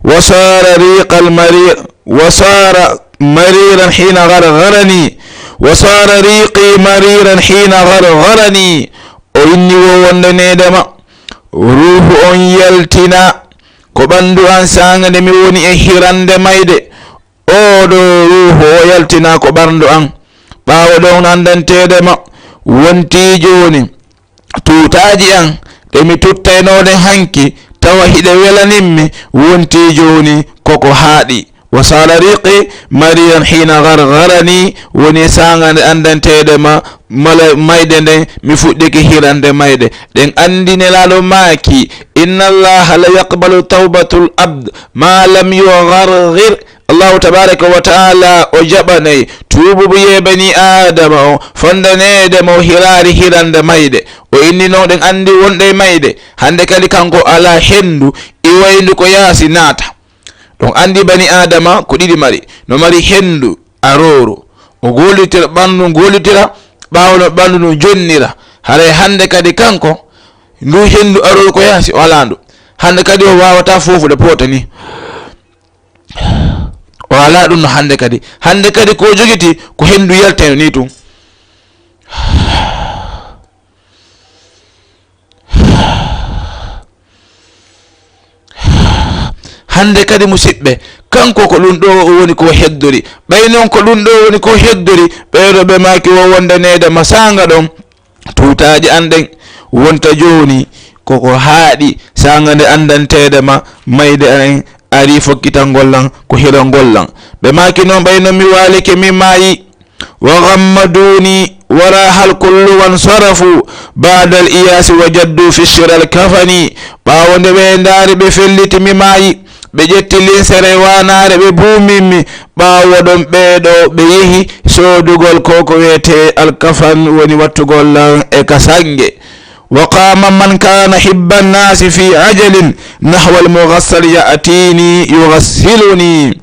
wa sara riqal marir, wa sara mariran hina ghargharani, wa sara riqi mariran hina ghargharani." O inni wo wonde needema, ruuhu on yaltina ko ɓanndu an saanga nde mi woni e hirande mayde. Oo ɗoo ruuhu o yaltina ko ɓarndu an. Ɓaawo ɗon anndanteede ma, wontii jooni tuutaaji an ɗe mi tuttaynoo ɗen hanki, tawa hiɗe welanimmi, wontii jooni koko haaɗi. Wa sara riqi mariran hina gargarani, woni saanga nde anndanteede ma, mala-, mayde nden, mi fuɗɗike hirande mayde. Ɗen anndi Nelaaɗo maaki, "Inna Allaha la yaqbalu tawbatul abd ma lam yugargir." Allahu tabaraka wa taala o jaɓanay tuububu yee bani Aadama o, fondaneede mo hiraari hirande mayde. O inni non ɗen anndi wonɗe e mayde. Hannde kadi kanko alaa henndu iwayndu ko yaasi naata. Ɗon anndi bani Aadama ko ɗiɗi mari. No mari henndu arooru. O gollitira ɓanndu, gollitira, ɓaawo no ɓanndu ndun jonnira. Haray hannde kadi kanko, ndu henndu arooru ko yaasi o alaa ndu. Hannde kadi o waawataa foofude poota ni. O alaa ɗum no hannde kadi. Hannde kadi ko jogiti ko henndu yalteno ni tun. Hannde kadi, musidɓe, kanko ko ɗum ɗo o woni ko heddori. Ɓay non ko ɗum ɗo woni ko heddori, ɓeeɗo ɓe maaki wo wonde neede ma saanga ɗon. Tuutaaje an ɗen wonta jooni koko haaɗi, saanga nde anndanteede ma mayde an ari fokkitangol lan ko hirangol lan. Ɓe maaki non, ɓay non mi waalike, mi maayi. Wa ghammaduni waraha al-kullu wansarafu, ba'da al-iyasi wajaddu fi shiral kafani. Ɓaawo nde ɓe ndaari ɓe felliti mi maayi, ɓe ƴetti linsere waanaare ɓe buumimmi. Ɓaawo ɗon ɓee ɗo ɓe yehi soodugol ko ko wiyetee alkafan, woni wattugol lan e ka sange. Wa qama man kana hibba nnasi fi ajalin nahwa al-mughassal ya'tini yughasiluni.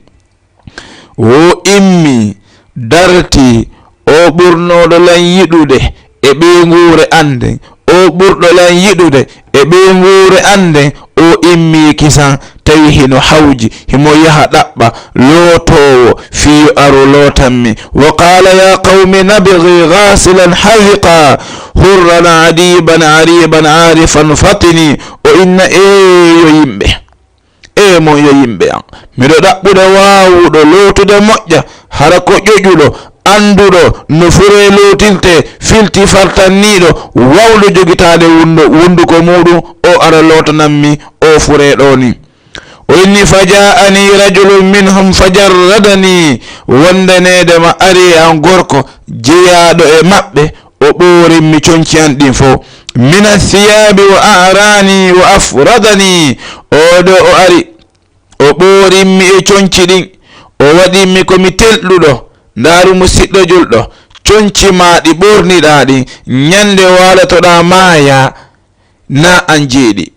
O immi, darti, o ɓurnooɗo lan yiɗude e ɓeynguure an nden, o ɓurɗo lan yiɗude e ɓeynguure an nden, o immii kisan, tawi hino hawji, himo yaha ɗaɓɓa lootoowo fii yo aro lootan mi. Wa qaala, "Ya qawmi nabghi ghasilan haziqa." Hurran adiban ariban arifan fatini. O inna, eeyo yimɓe, ee mon yo yimɓe am, miɗo ɗaɓɓude waawuɗo lootude moƴƴa, hara ko ƴoƴuɗo, annduɗo no furee lootirtee, filti fartanniiɗo, waawɗo jogitaade wundu-, wunduko muuɗum, o ara lootanammi o furee ɗoo nii. O inni, "Fa jaa'ani rajulun minhum fa jarradani." Wondaneede ma ari e an gorko jeyaaɗo e maɓɓe, o ɓoorimmi conci an ɗin fof. "Mina thiyaabi wa a'rani wa afradani." Oo ɗoo o ari, o ɓoorimmi e conci ɗin, o waɗimmi ko mi telɗuɗo. Ndaaru musiɗɗo julɗo, conci maa ɗi ɓoorniɗaa ɗin, ñande waalotoɗaa maayaa, na an jeyɗi.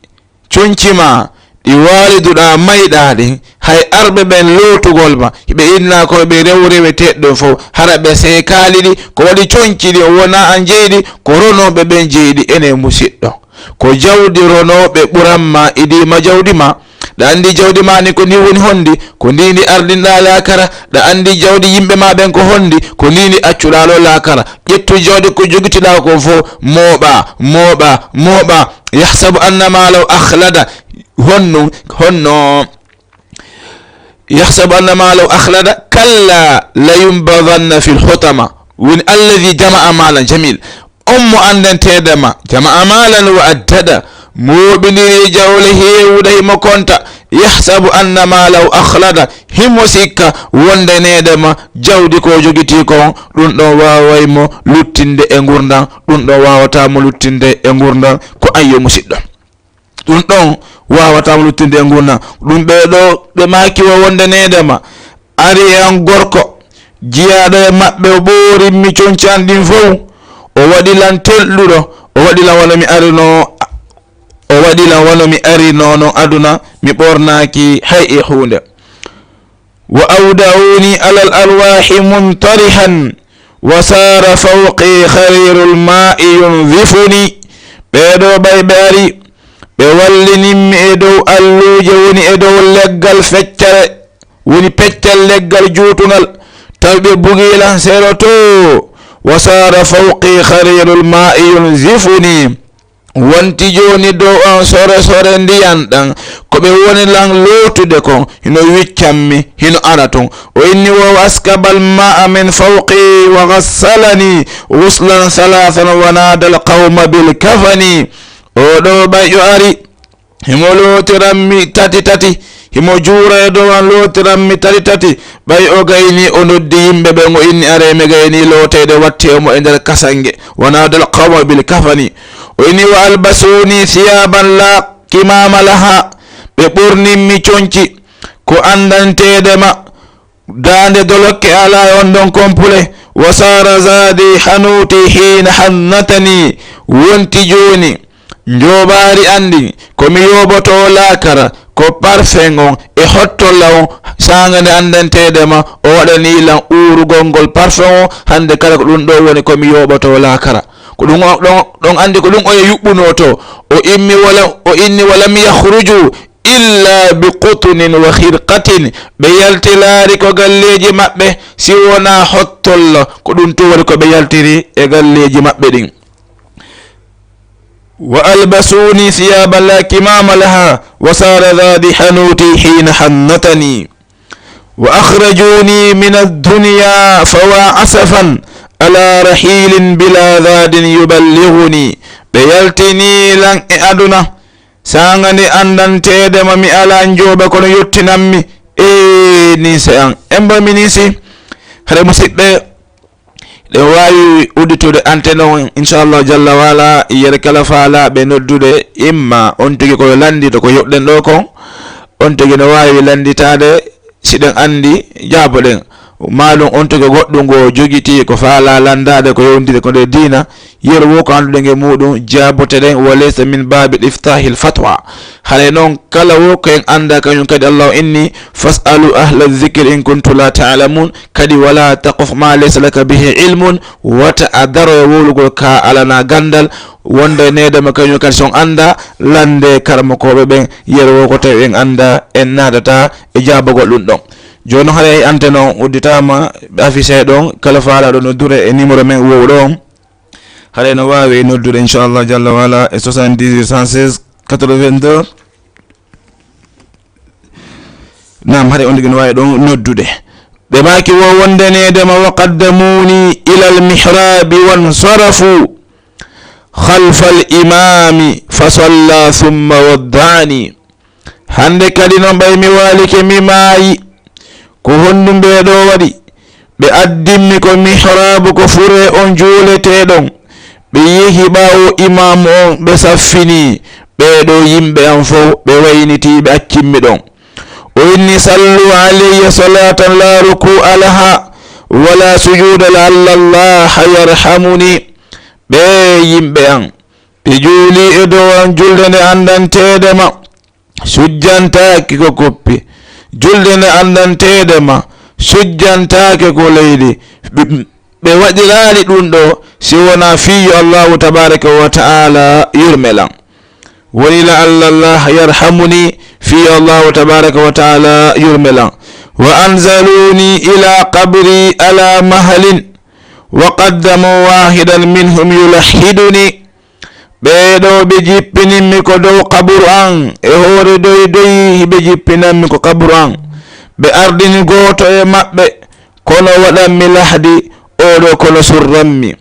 Conci maa ɗi waaliduɗaa mayɗaa ɗin, hay arɓe ɓen lootugol ma, ɓe innaa ko ɓe rew reweteeɗo ɗon fof, hara ɓe seekaali ɗi, ko waɗi conci ɗin wonaa an jeyɗi, ko ronooɓe ɓen jeyɗi. Enen musiɗɗo, ko jawdi ronooɓe ɓuran ma, idii ma jawdi ma. Ɗa anndi jawdi ma ni ko ndi woni honndi, ko ndi ndi ardinɗaa laakara. Ɗa anndi jawdi yimɓe ma ɓen ko honndi, ko ndi ndi accuɗaa ɗo laakara. Ƴettu jawdi ko jogitiɗaa kon fof, mooɓaa, mooɓaa, mooɓaa. Yahsabu anna maalahu akhlada. Honno, honno. Yahsabu anna maalahu akhlada, kalla layunbadanna fil hutama. Woni alladhi jama'a maalan jamil. On mo anndanteede ma, jama'a maalan wa addada, mooɓindiri jawle heewuɗe himo konta, yahsabu anna maalahu akhlada, himo sikka wondaneede ma jawdi ko jogitii kon, ɗum ɗon waaway mo luttinde e ngurndan, ɗum ɗon waawataa mo luttinde e ngurndan, ko an yo musiɗɗo. Ɗum ɗon waawataa mo luttinde e ngurndan. Ɗum ɓee ɗoo ɓe maaki wo wondaneede ma, ari e an gorko, jiyaaɗo e maɓɓe, o ɓoorimmi conci an ɗin fow, o waɗi lan telɗuɗo, o waɗi lan wano mi arinoo, o waɗi lan wano mi arinoo non aduna, mi ɓoornaaki hay e huunde. Wa awda'uni alal alwaahi muntarihan, wa saara fawqi khariirul maa'i yunzifuni. Ɓee ɗoo ɓay ɓe ari, ɓe wallinimmi e dow alluuje, woni e dow leggal feccere, woni peccal leggal juutungal, tawi ɓe bugii lan sero too. Wa saara fawqi khariirul maa'i yunzifuni. Wonti jooni dow an sore sore ndiyan ɗan, ko ɓe woni lan lootude kon, hino wiccammi, hino ara ton. O inni wo, wa askabal maa'a min fawqi wa ghassalani ghuslan thalathan wa naadal qawma bil kafani. Oo ɗoo ɓay o ari, himo lootirammi tati tati, himo juura e dow an lootirammi tati tati. Ɓay o gaynii, o noddi yimɓe ɓen, o inni, "Aree mi gaynii looteede, wattee mo e nder kasange." Wa naadal qawma bil kafani. O inni, "Wa albasuni thiyaban la kimama laha." Ɓe ɓornimmi conci ko anndanteede ma, daande dolokke alaa e on ɗon kompule. Wa saara zaadi hanuuti hiina hannatani. Wonti jooni njooɓaari an ndin, ko mi yooɓotoo laakara, ko parfum on e hottolla on, saanga nde anndanteede ma, o waɗanii lan uurugol ngol parfum on, hannde kala ko ɗum ɗoo woni ko mi yooɓotoo laakara. Ko ɗum o, ɗon, ɗon anndi ko ɗum oya yuɓɓunoo to. O immi wala, o inni, "Walam yakhruju illa bi qutunin wa khirqatin." Ɓe yaltilaari ko galleeji maɓɓe, si wonaa hottolla, ko ɗum tun woni ko ɓe yaltiri e galleeji maɓɓe ɗin. "Wa albasuni thiyaban la kimama laha, wa sara dhadi hanuti hina hannatani. Wa akhrajuni min ad-dunya, fa wa asafan ala rahilin bila dhadin yuballighuni." Ɓe yaltini lan e aduna, saanga nde anndanteede ma mi alaa njooɓa kono yottinammi. E ninse an, en mba mi ninsi. Hare musiɓɓe, ɗen waawi udditude antenne on, inchallah jalla waala, yere kala faalaaɓe noddude, imma on tigi ko yo lanndito ko yoɓɗen ɗoo kon, on tigi no waawi lannditaade, si ɗen anndi, jaaboɗen. Maa ɗum on tigi goɗɗum ngo jogitii ko faalaa lanndaade ko yowndiri ko nde diina, yero wo ko annduɗen e muuɗum, jaaboteɗen, wa laysa min baabi iftahil fatwa. Haray noon, kala wo ko en anndaa, kañum kadi Allah inni, "Fas'alu ahla dhikri in kuntum la ta'lamun." Kadi, "Wala taqfu ma laysa laka bihi ilmun." Wata a daro e wowlugol ka alana ganndal, wonde needema kañum kadi son anndaa, lannde karamokooɓe ɓen, yero wo ko tawi en anndaa, en naatata e jaabagol ɗum ɗon. Jooni noon, haray antenne on udditaama, ɓe affiché ɗon, kala faalaaɗo noddure e numéro men wowɗo on. Haray no waawi noddude, inchallah, jalla wa ala, e soixante-dix-huit cent seize quatre-vingt-deux. Naam, haray on tigi no waawi ɗon noddude. Ɓe maaki wo wondaneede ma, wa qaddamuni ila almihrabi wansarafu khalfa alimami fa salla thumma wadda'ani. Hande kadi non ɓay mi waalike, mi maayi. Ko honɗum ɓee ɗoo waɗi? Ɓe addimmi ko mihraabu, ko fure on juuleteeɗon. Ɓe yehi ɓaawo imaamu on, ɓe saffini. Ɓee ɗoo yimɓe an fow, ɓe waynitii, ɓe accimmi ɗon. O inni, "Sallu alayya salatan la ruku'a laha, wala sujuda laha, la'alla Allaha yarhamuni." Ɓee yimɓe an, ɓe juuli e dow an julde nde anndanteede ma, sujjantaake ko koppi. Julde nde anndanteede ma, sujjantaake ko leydi. Ɓe, ɓe waɗiraali ɗum ɗo si wonaa fii yo Allahu tabaraka wa ta'ala yurme lan. Woni la'alla Allah yarhamuni, fii yo Allahu tabaraka wa ta'ala yurme lan. Wa anzaluni ila qabri ala mahalin, wa qaddamu wahidan minhum yulahhiduni. Ɓee ɗoo ɓe jippinimmi ko dow qaburu an, e hoore doy doy hiɓe jippinammi ko qaburu an. Ɓe ardini gooto e maɓɓe, kono waɗanmi lahdi, oo ɗoo kono surranmi.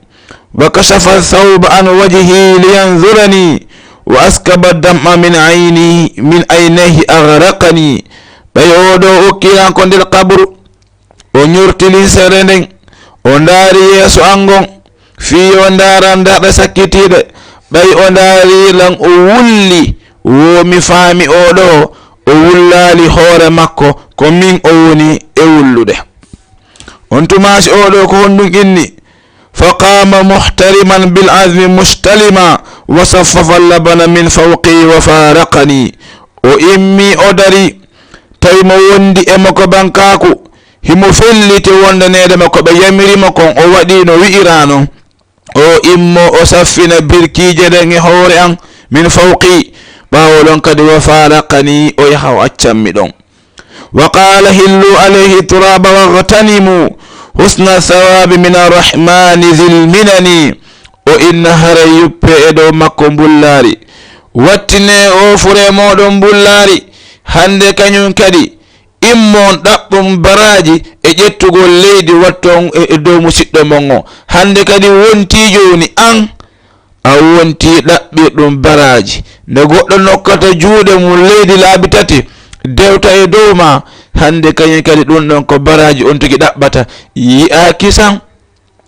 Wa kashafa thawba an wajhi liyanzurani, wa askaba dam'a min ayni, min aynayhi aghraqani. Ɓay oo ɗoo okkiran ko nder qaburu, o ñorti linsere nden, o ndaari yeeso an ngon, fii o ndaara darɗe sakkitiiɗe. Ɓay o ndaari lan, o wulli, wo mi faami oo ɗoo, o wullaali hoore makko, ko min o woni e wullude. On tumaasi oo ɗoo ko honɗum inni? Fa qama muhtariman bil azmi mustalima, wa saffafa labana min fawqi wa faraqani. O immi, o dari, tawi mo wondi e mo ko bankaaku, himo felliti wondaneede mo ko ɓe yamiri mo kon, o waɗi no wi'iraa non. O immo, o saffina birkiije ɗen e hoore an, min fawqi, ɓaawo ɗon kadi, wa faraqani, o yaha, o accammi ɗon. Wa qala hillu alayhi turaba waghtanimu husna thawabi min arrahmani dhil minani. O inna haray yuppe e dow makko mbullaari. Wattine o fure mooɗon mbullaari. Hande kañum kadi immon ɗaɓɓon baraaji e ƴettugol leydi watton e, e dow musiɗɗo mon o. Hande kadi wonti jooni an a wonti ɗaɓɓirɗum baraaji. Nde goɗɗo nokkata juuɗe mum leydi laabi tati, dewta e dow ma, hande kañum kadi ɗum ɗon ko baraaji on tigi ɗaɓɓata. Yi'aa kisan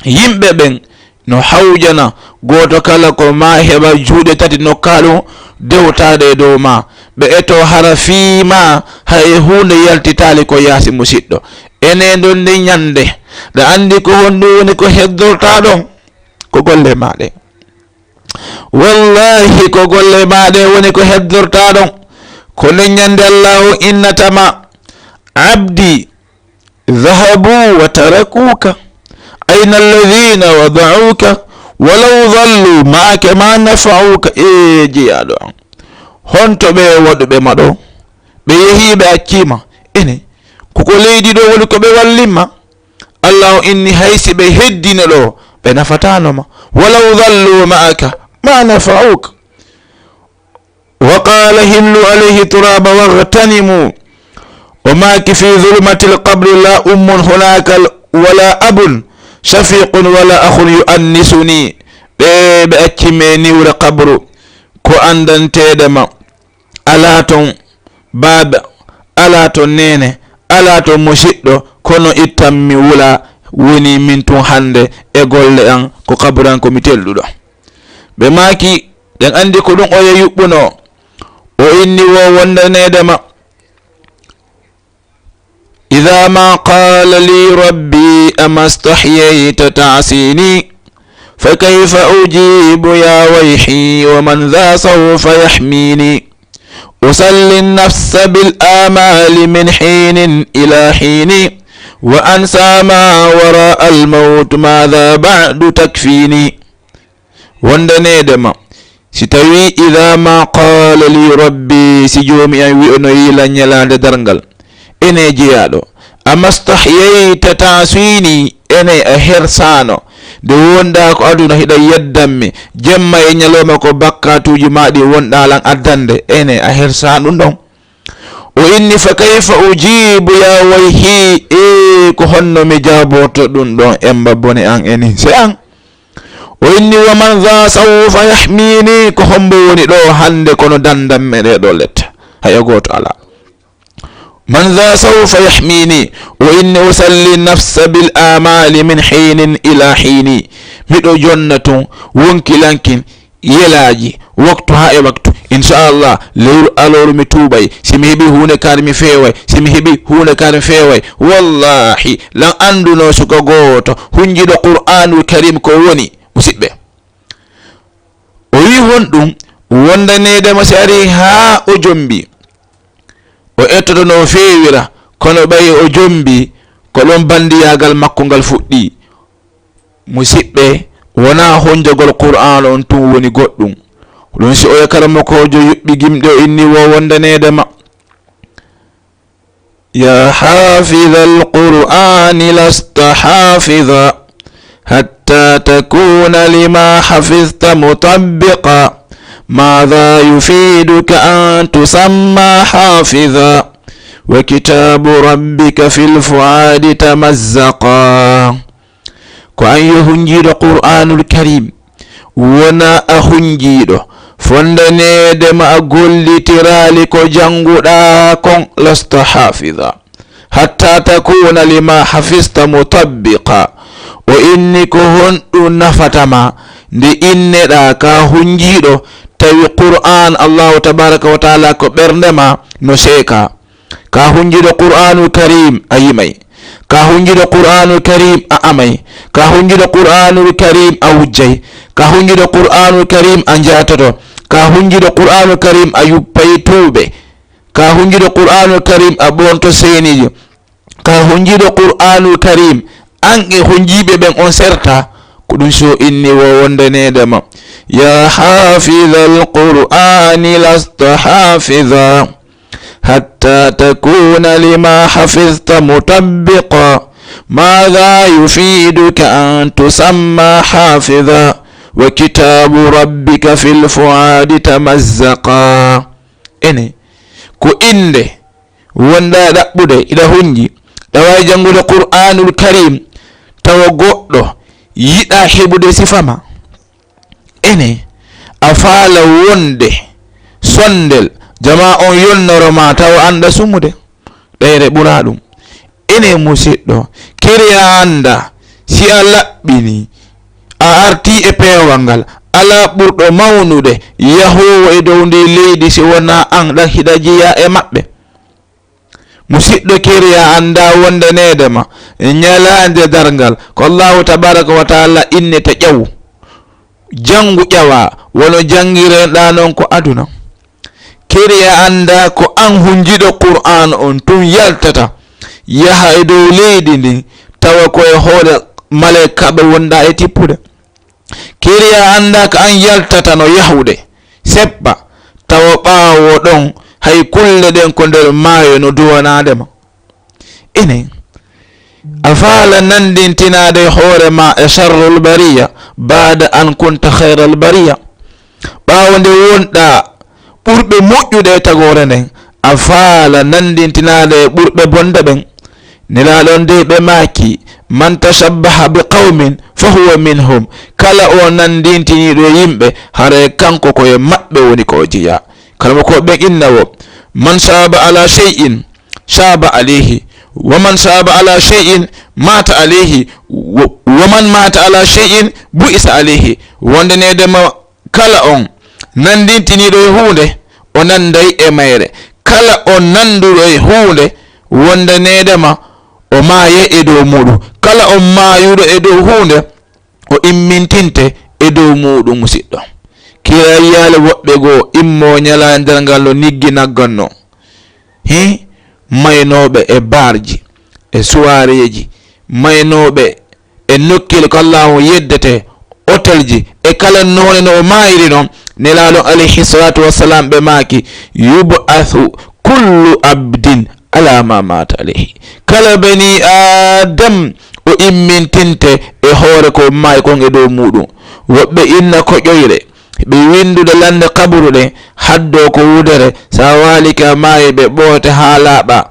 yimɓe ɓen no hawjana, gooto kala ko ma heɓa juuɗe tati nokka ɗum dewtaade e dow ma. Ɓe eto hara fii ma hay huunde yaltitaali ko yaasi musiɗɗo. Ene ɗon nde ñande, ɗa anndi ko honɗum woni ko heddortaa ɗon? Ko golle ma ɗe. Wallahi, ko golle ma ɗe woni ko heddortaa ɗon. Ko nden ñande Allahu innata ma, "Abdi, dhahabu wa tarakuka. Ayna alladhina wada'uka? Walaw dhallu ma'aka ma nafa'uka." E jeyaaɗo an, honto ɓe waɗuɓe ma ɗo? Ɓe yehi, ɓe accii ma. Ene, ko ko leydi ɗo woni ko ɓe wallimma? Allahu inni, hay si ɓe heddino ɗo, ɓe nafataano ma. "Walaw dhallu ma'aka ma nafa'uka." Wa qala hillu alayhi turaba waghtanimu. O maaki, "Fi dhulumati alqabri la ummun hunaka wala abun shafiqun wala akhun yu'annisuni." Ɓe, ɓe accimmi e niwre qabru, ko anndanteeɗe ma. Alaa ton baaba, alaa ton neene, alaa ton musiɗɗo, kono ittan mi wula, woni min tun hande e golle an, ko kaburan ko mi telɗuɗo. Ɓe maaki, ɗen andi ko ɗum oya yuɓɓuno. O inni wo wondaneede ma. إذا ما قال لي ربي أما استحييت تعصيني، فكيف أجيب يا ويحي ومن ذا سوف يحميني. أسلي النفس بالآمال من حين إلى حين، وأنسى ما وراء الموت ماذا بعد تكفيني. Wondaneede ma, si tawii, إذا ما قال لي ربي, si Joomi an wi'onoyii lan ñalaande darngal, ene jeyaaɗo, أما استحييت تعصيني, ene a hersaano Nde wonɗaa ko aduna hiɗa yeddanmi, jemma e ñalawma ko bakkaatuuji maa ɗi wonɗaa lan addande, ene a hersaa ɗum ɗon. O inni, "Fa kayfa ujibu ya wayhi, ee, ko honno mi jaaborto ɗum ɗon, emba bone an e ninse an?" O inni, "Wa man dha sawfa yahmini, ko hombo woni ɗo hannde kono dandan me ɗe ɗo let?" Hayo gooto alaa. "Man dha sawfa yahmini, wa inni usalli nafsa bil amali min hinin ila hini." Miɗo jonna tun wonkilankin yelaaji, waktu haa e waktu. Inchallah, lewru alooru mi tuubay. Si mi heɓi huunde kaari mi feeway. Si mi heɓi huunde kaari mi feeway. Wallahi, lan annduno suka gooto hunjiɗo Qur'aanul Karim ko woni, musiɓɓe. O wi'i honɗum? Wondaneede mo si ari haa o jombi. O ettoto no feewira, kono ɓay o jombi, ko ɗon bandiyaagal makko ngal fuɗɗi. Musiɓɓe, wonaa honjogol Qur'aan on tun woni goɗɗum. Ko ɗum si oya karamokoojo yuɓɓi gimɗe o inni wo wondaneede ma. يا حافظ القرآن لست حافظا حتى تكون لما حفظت مطبقا. ماذا يفيدك أن تسمى حافظا وكتاب ربك في الفؤاد تمزقا. Ko an yo hunjiiɗo Qur'aanul Kariim, wona a hunjiiɗo fondaneede ma a gollitiraali ko jannguɗaa kon, lasta haafiza, hatta takuna lima hafista mutabbiqa. O inni ko honɗum nafata ma nde inneɗaa ka hunjiiɗo, tawi Qur'aan Allahu tabaraka wa taala ko ɓernde ma no seeka. Ka hunjiɗo Qur'aanul Kariim a yimay. Ka hunjiɗo Qur'aanul Kariim a amay. Ka hunjiɗo Qur'aanul Kariim a wujjay. Ka hunjiɗo Qur'aanul Kariim a njaatoto. Ka hunjiɗo Qur'aanul Kariim a yuppay tuuɓe. Ka hunjiɗo Qur'aanul Kariim a ɓoonto seeniijo. Ka hunjiɗo Qur'aanul Kariim an e hunjiiɓe ɓen on serta. Ko ɗum so inni wo wondaneede ma. يا حافظ القرآن لست حافظا حتى تكون لما حفظت مطبقا. ماذا يفيدك أن تسمى حافظا وكتاب ربك في الفؤاد تمزقا. Ene, ko innde wonɗaa ɗaɓɓude, iɗa hunji, ɗa waawi janngude Qur'aanul Kariim, tawa goɗɗo yiɗaa heɓude sifa ma. Ene, a faala wonde sonndel, jamaa on yonnoro ma tawa annda sumude. Ɗayre ɓuraa ɗum. Ene musiɗɗo, kiri a annda, si a laɓɓini, a arti e peewal ngal, alaa ɓurɗo mawnude yahoowo e dow ndi leydi si wonaa an ɗan hiɗa jeyaa e maɓɓe. Musiɗɗo kiri a annda wondaneede ma ñalaande darngal, ko Allahu tabaraka wa taala innete ƴaw. Janngu ƴawa, wono janngireɗaa non ko aduna. Kiri a annda ko an hunjiɗo Qur'aan on tun yaltata, yaha e dow leydi ndin, tawa ko e hoore malaykaaɓe wonɗaa e tippude. Kiri a annda ko an yaltata no yahude, seppa, tawa ɓaawo ɗon hay kulle ɗen ko nder maayo no duwanaade ma. Ene, a faala nanndintinaade hoore ma e sharrul bariya, baada an kunta khayral bariya. Ɓaawo nde wonɗaa ɓurɓe moƴƴude e tagoore nden, a faala nanndintinaade e ɓurɓe bonde ɓen. Nelaaɗo on dey ɓe maaki, "Man tashabbaha bi qawmin fa huwa minhum." Kala o nanndintiniiɗo e yimɓe, haray kanko ko e maɓɓe woni ko o jeyaa. Kala mo ko ɓen inna wo, "Man shaba ala shay'in, shaba alayhi. Wa man shaba ala shay'in, mata alayhi. Wa, wa man mata ala shay'in, bu'isa alayhi." Wondaneede ma kala on nanndintiniiɗo e huunde, o nannday e mayre. Kala on nannduɗo e huunde, wondaneede ma, o maayay e dow muuɗum. Kala on maayuɗo e dow huunde, o immintinte e dow muuɗum, musiɗɗo. Kiray yaale woɓɓe goo immoo ñalaande darngal no niggi nagganno. Hi, maynooɓe e baarji, e suwaareeji, maynooɓe e nokkeeli ko Allaahu yeddete, otelji, e kala noone no o maayiri non, Nelaaɗo alayhi salaatu wassalaam ɓe maaki, "Yub'athu kullu abdin ala ma mata alayhi." Kala bani Adam o immintinte e hoore ko maayi kon e dow muuɗum. Woɓɓe inna ko ƴoyre, ɓe winndude lannde qaburu ɗen, haddoo ko wudere, so a waali ka maayi ɓe ɓooyta haa laaɓa,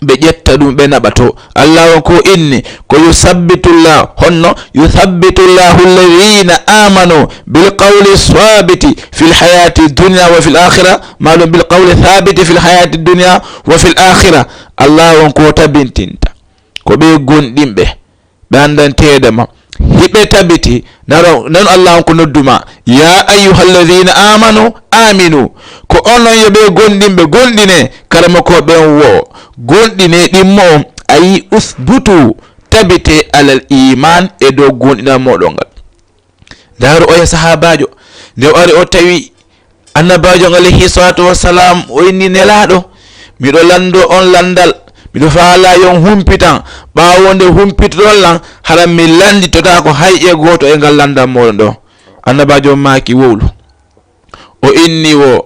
ɓe ƴetta ɗum, ɓe naɓa to. Allah on ko inni, ko yusabbitullah, honno yusabbitullahu alladhina amanu bil qawli sabiti fil hayati dunya wa fil akhirah, maɗum bil qawli sabiti fil hayati dunya wa fil akhirah. Allah on ko tabintinta ko ɓe gonɗinɓe, ɓe anndanteede ma, hiɓe tabiti. Naro, non Allah on ko nodduma, ya ayyuhalladhina amanu aminu. Ko onon yo ɓe gonɗinɓe gonɗine, kala mo ko ɓen wo gonɗine ɗimmo on, ayi usbutu, tabite alal iman e dow gonɗinal moɗon ngal. Ndaaru oya sahaabaajo, nde o ari o tawi Annabaajo on alayhi salatu wassalam o inni, Nelaaɗo, miɗo lanndo on lanndal, miɗo faalaa yon humpitan. Ɓaawo nde humpitoɗon lan, hara mi lannditotaako hay e gooto e ngal lanndal mooɗon ɗo. Annabaajo on maaki, Wowlu. O inni wo,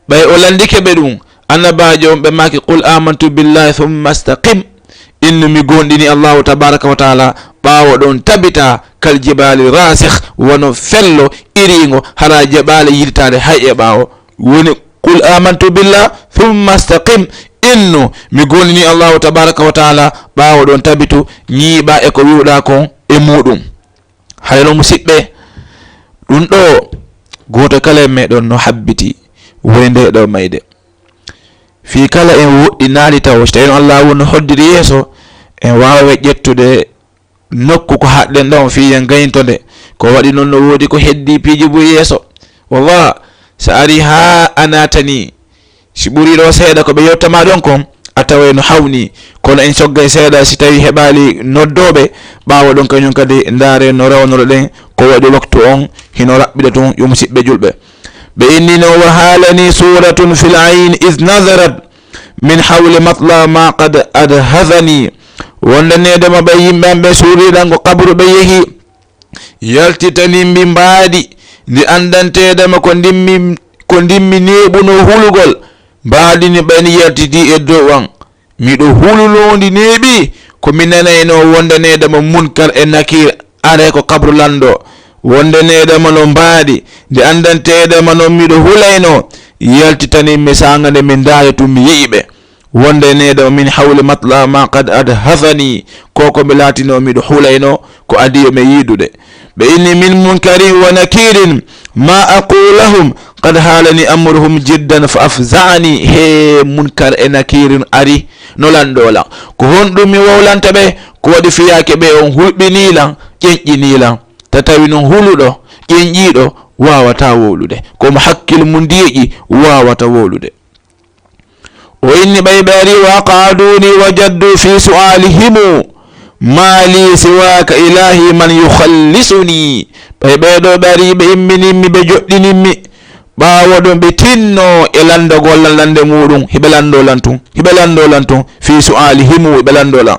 ɓay o lanndike ɓe ɗum, Annabaajo on ɓe maaki, Qul amantu billahi thumma istaqim. Innu mi gonɗini Allahu tabaraka wa taala, ɓaawo ɗon tabita kal jibali rasikh, wano fello iriingo, hara jeɓaali yiltaade hay e ɓaawo. Woni, qul amantu billah thumma istaqim. Innu mi gonɗini Allahu tabaraka wa taala, ɓaawo ɗon tabitu, ñiiɓa e ko wi'uɗa kon e muɗum. Hayno musiɓɓe, ɗum ɗo gooto kala e meɗon no habbiti woni nde ɗo mayde. Fii kala en woɗɗinaali tawo, si tawii no Allah woni hoddiri yeeso, en waawa ƴettude nokku ko haɗɗen ɗon fii en gayinto nde. Ko waɗi noon no woodi ko heddi piiji buy yeeso. Wallah, so ari haa a naatani, si ɓuri ɗo seeɗa ko ɓe yettama ɗon kon, a taway no hawni. Kono en coggay seeɗa si tawii heɓaali noddooɓe, ɓaawo ɗon kañum kadi ndaare no rawnoro ɗen, ko waɗi waktu on hino raɓɓiɗa tun, yo musiɓɓe julɓe. Ɓe inni no, wa halani suratun fil ayn iz nazarat min hawli matla ma qad adhazani. Wondaneede ma ɓe yimɓe am ɓe suuriɗan ko qabru ɓe yehi, yaltitani mbi mbaadi ndi anndanteede ma ko ndimmi, ko ndimmi neeɓuno hulugol. Mbaadi ni ɓayni yaltiti e dow an. Miɗo hulunoo ndi neeɓi, ko mi nanaynoo wondaneede ma Munkar e Nakiir, are ko qabru lanndo. Wondaneede ma no mbaadi, nde anndanteede ma noon miɗo hulaynoo, yaltitani mi saanga nde mi ndaari tun mi yi'i ɓe. Wondaneede ma min hawli matla ma qad adhasani, ko ko mi laatinoo miɗo hulaynoo, ko adii yo mi yiidude. Ɓe inni min Munkarin wa Nakiirin ma aqulu lahum, qad halani amruhum jiddan fa afza'ani. He Munkar e Nakiirin ari no lanndoo lan. Ko honɗum mi wowlanta ɓe? Ko waɗi fiyaake ɓe on hulɓinii lan, ƴenƴinii lan. Ta tawi non huluɗo, ƴenƴiiɗo, waawataa wowlude. Ko mo hakkil mum deeƴi, waawata wowlude. O inni ɓay ɓe ari, wa qaaduni wa jaddu fi su'alihimu, ma li siwaka ilahi man yukhallisuni. Ɓay ɓee ɗo ɓe ari, ɓe imminimmi, ɓe joɗɗinimmi. Ɓaawo ɗum ɓe tinno e lanndagol lan lannde muɗum, hiɓe lanndo lan tun, hiɓe lanndo lan tun, fi su'alihimu, ɓe lanndo lan.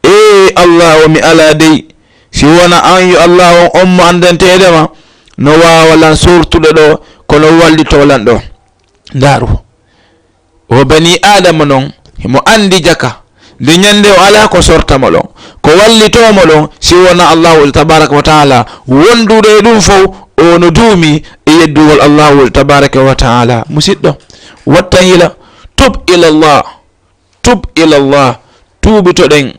Ee Allah o, mi alaa dey, si wona an yo Allah on, on mo anndanteede ma, no waawa lan sortude ɗo, kono wallitoo lan ɗo. Ndaaru. O bani Aadama non, himo anndi jaka. Nde ñannde o alaa ko sorta mo ɗon, ko wallitoo mo ɗon, si wona Allahu tabaraka wa taala. Wondude e ɗum fof, o no duumi e yeddugol Allahu tabaraka wa taala. Musiɗɗo, wattan yila, tub ilallah, tub ilallah, tuubitoɗen,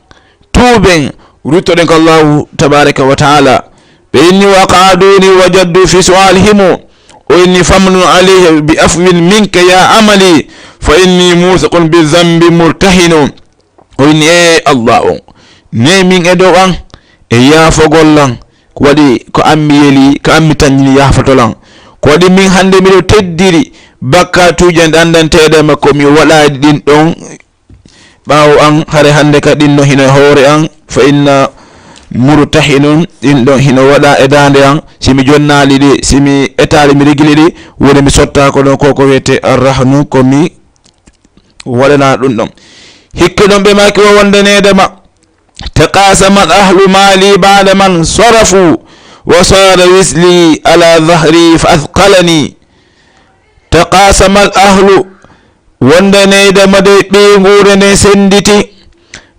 tuuben, ruttoɗen ko Allahu tabaraka wa taala. Ɓe inni, wa qaaduni wa jaddu fi su'alihimu. O inni, famnun alayhi bi afwin minka ya amali, fa inni musiqun bi zambi murtahinu. O inni, e Allah on, neemin e dow an, e yaafogol lan, ko waɗi ko an mi yeli, ko an mi tanñini yaafoto lan. Ko waɗi min hannde miɗo teddiri bakkatuuji an ɗi anndanteeɗe ma ko mi waɗaali ɗin ɗon ɓaawo an, hare hannde ka ɗin no hino e hoore an, fa inna murtahinun, ɗin ɗon hino waɗa e daande an, si mi jonnaali ɗi, si mi etaali mi regili ɗi, woni mi sotta ko ɗon ko ko wiyete arrahnu, ko mi waɗana ɗum ɗon. Hikka ɗon ɓe maaki wa wondaneede ma, taqasamat ahlu mali ba'da man sarafu, wa sara wisli ala dhahri fa athqalani. Taqasamal ahlu, wondaneede ma dey ɓeynguure nden sennditi,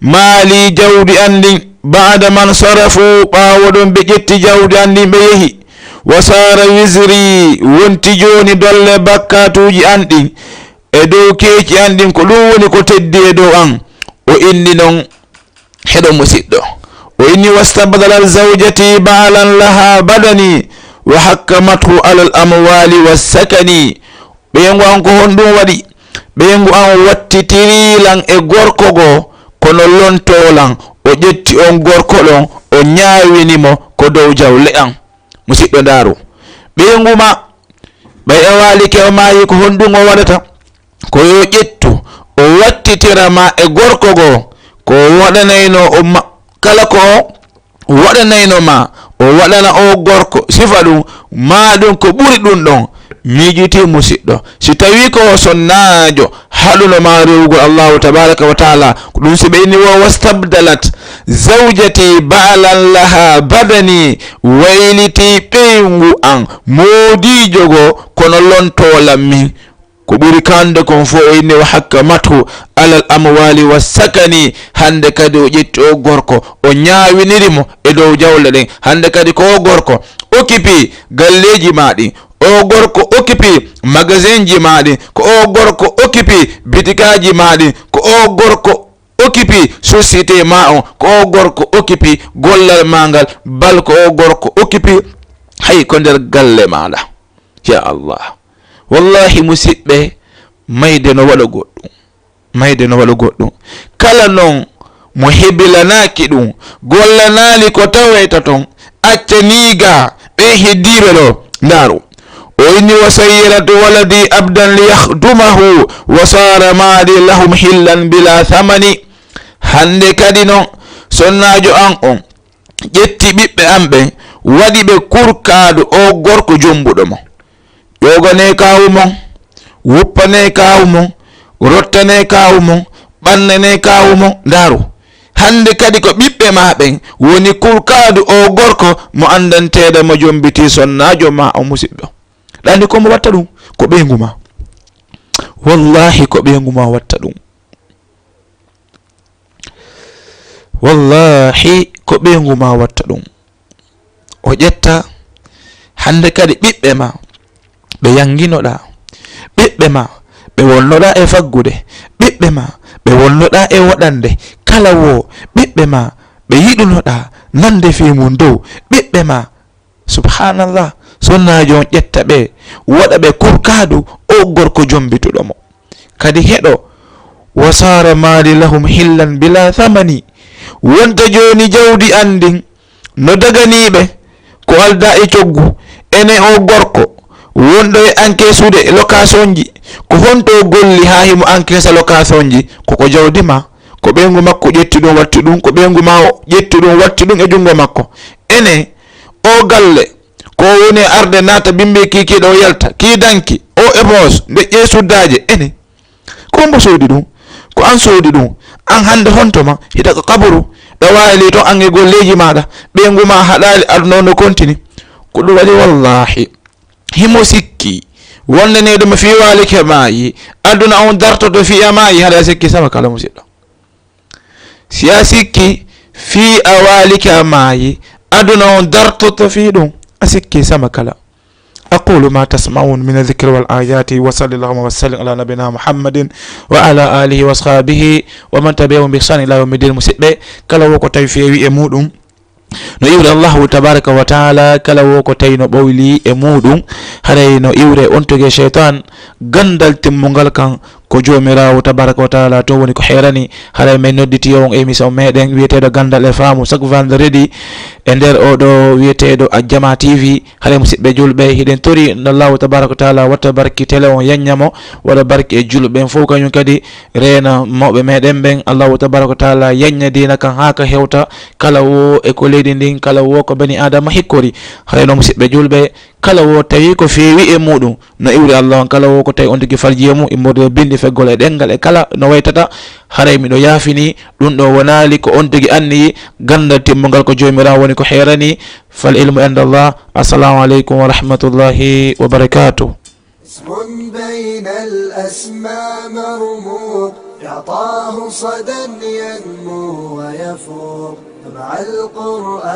maali jawdi an ndin, بعد ما انصرفوا, ɓaawo ɗon ɓe ƴetti jawdi an ndin ɓe yehi. وصار وزري, wonti jooni dolle bakkatuuji an ɗin e dow keeci an ɗin, ko ɗum woni ko teddi e dow an. O inni non, heɗo musiɗɗo, o inni: واستبدلت زوجتي بعلا لها بدني وحكمته على الأموال والسكن. Ɓeyngu an ko honɗum waɗi? Ɓeyngu an wattitiri lan e gorko goo, kono lontoo lan, o ƴetti on gorko ɗon, o ñaawini mo ko dow jawle an. Musiɗɗo, ndaaru. Ɓeyngu ma, ɓay a waalike, o maayi, ko honɗum o waɗata? Ko yo ƴettu, o wattitira ma e gorko goo, ko o waɗanayno o ma-, kala ko o waɗanayno ma, o waɗana o gorko sifa ɗum, maa ɗum ko ɓuri ɗum ɗon. Miijiti, musiɗɗo, si tawii ko o sonnaajo haɗuno ma rewugol Allahu tabaraka wa taala, ko ɗum si ɓe inni: واستبدلت زوجتي بعلا لها بدني, wayliti ɓeyngu an moodiijo goo, kono lontoo lan min. Ko ɓuri kande kon fof, o inni: وحكمته على الأموال والسكن. Hande kadi o ƴetti o gorko, o ñaawiniri mo e dow jawle ɗen. Hande kadi ko o gorko occupé galleeji ma ɗin, o gorko occupé magasinji ma ɗin, ko o gorko occupé bitikaaji ma ɗin, ko o gorko occupé société ma on, ko o gorko occupé gollal ma ngal, bal ko o gorko occupé hay ko nder galle maɗa. Ya Allah. Wallahi, musiɓɓe, mayde no waɗa goɗɗum. Mayde no waɗa goɗɗum. Kala non mo hebilanaaki ɗum, gollanaali ko tawayta ton, acca nii gaa ɓe heddiiɓe ɗo. Ndaaru. O inni: وصيرت ولدي عبدا ليخدمه وصار مالي لهم حلا بلا ثمن. Hande kadi non, sonnaajo an on ƴetti ɓiɓɓe am ɓen, waɗi ɓe kurkaadu o gorko jombuɗo mo. Ƴoogane kaawu mon, wuppane kaawu mon, rottane kaawu mon, ɓannane kaawu mon. Ndaaru, hande kadi ko ɓiɓɓe ma ɓen woni kurkaadu o gorko mo anndanteeɗo mo jombitii sonnaajo ma o, musiɗɗo. Ɗa anndi ko mo watta ɗum? Ko ɓeyngu ma. Wallahi, ko ɓeyngu ma watta ɗum. Wallahi, ko ɓeyngu ma watta ɗum. O ƴetta hande kadi ɓiɓɓe ma ɓe yannginoɗa, ɓiɓɓe ma ɓe wonnoɗa e faggude, ɓiɓɓe ma ɓe wonnoɗa e waɗande kala wo, ɓiɓɓe ma ɓe yiɗunoɗa nande fii mum dow, ɓiɓɓe ma. Subhanallah, sonnaajo on ƴetta ɓe, waɗa ɓe kurkaadu o gorko jombituɗo mo. Kadi heɗo, وصار مالي لهم حلا بلا ثمن. Wonta jooni jawdi an ndin no daganii ɓe ko aldaa e coggu, ene o gorko wonɗo e encaissude location ji, ko honto o golli haa himo encaissa location ji? Ko ko jawdi ma, ko ɓeyngu makko ƴetti ɗum watti ɗum, ko ɓeyngu ma o ƴetti ɗum watti ɗum e junngo makko. Ene o galle, ko woni e arde naata bimbi kiikiiɗe o yalta, kii danki, o éponge, nde ƴee suddaaje, ene. Ko hombo soodi ɗum? Ko an soodi ɗum. An hande honto ma, hita ko kaburu, ɗo waali to an e golleeji maaɗa, ɓeyngu ma haɗaali, aduna on no kontini. Ko ɗum waɗi wallahi. Himo sikki wonde neɗɗo mo fii waalike maayi, aduna on dartoto fii a maayi, hade a sikki sama kala, musiɗɗo. Si a sikki fii a waalike a maayi, aduna on dartoto fii ɗum, a sikki sama kala. أقول ما تسمعون من الذكر والآيات، وصلى اللهم وسلم على نبينا محمد وعلى آله وأصحابه ومن تبعهم بإحسان إلى يوم الدين. Musiɓɓe, kala wo ko tawi feewi e muɗum, no iwre Allahu tabaraka wa taala, kala wo ko tawi no ɓoyli e muɗum, haray no iwre on toge shaytan, gandal timmungal kan ko Joomiraawo tabaraka wa taala, to woni ko heerani. Haray men nodditi on e émission meɗen wiyeteeɗo Gandal e Faamu, chaque vendredi e nder oɗo wiyeteeɗo Ajama T V. Haray musiɓɓe julɓe, hiɗen tori no Allahu tabaraka wa taala watta barki télé on, yanña mo, waɗa barki e julɓe ɓen fof, kañum kadi reena mawɓe meɗen ɓen. Allahu tabaraka wa taala yanña diina kan haa ka hewta, kala wo e ko leydi ndin, kala wo ko bani Adama hikkori. Haray no musiɓɓe julɓe, kala wo tawi ko feewi e muɗum, no iwri Allah on, kala wo ko tawi on tigi farji e mum, immorde e bindi feggol e ɗengal e kala no waytata, haray miɗo yaafini, ɗum ɗo wonaali ko on tigi anniyi, gandal timmungal ko Joomiraawo woni ko heerani, فالعلم عند الله. السلام عليكم ورحمة الله وبركاته. اسم بين الأسماء مرموق، يعطاه صدى ينمو ويفوق. مع القرآن.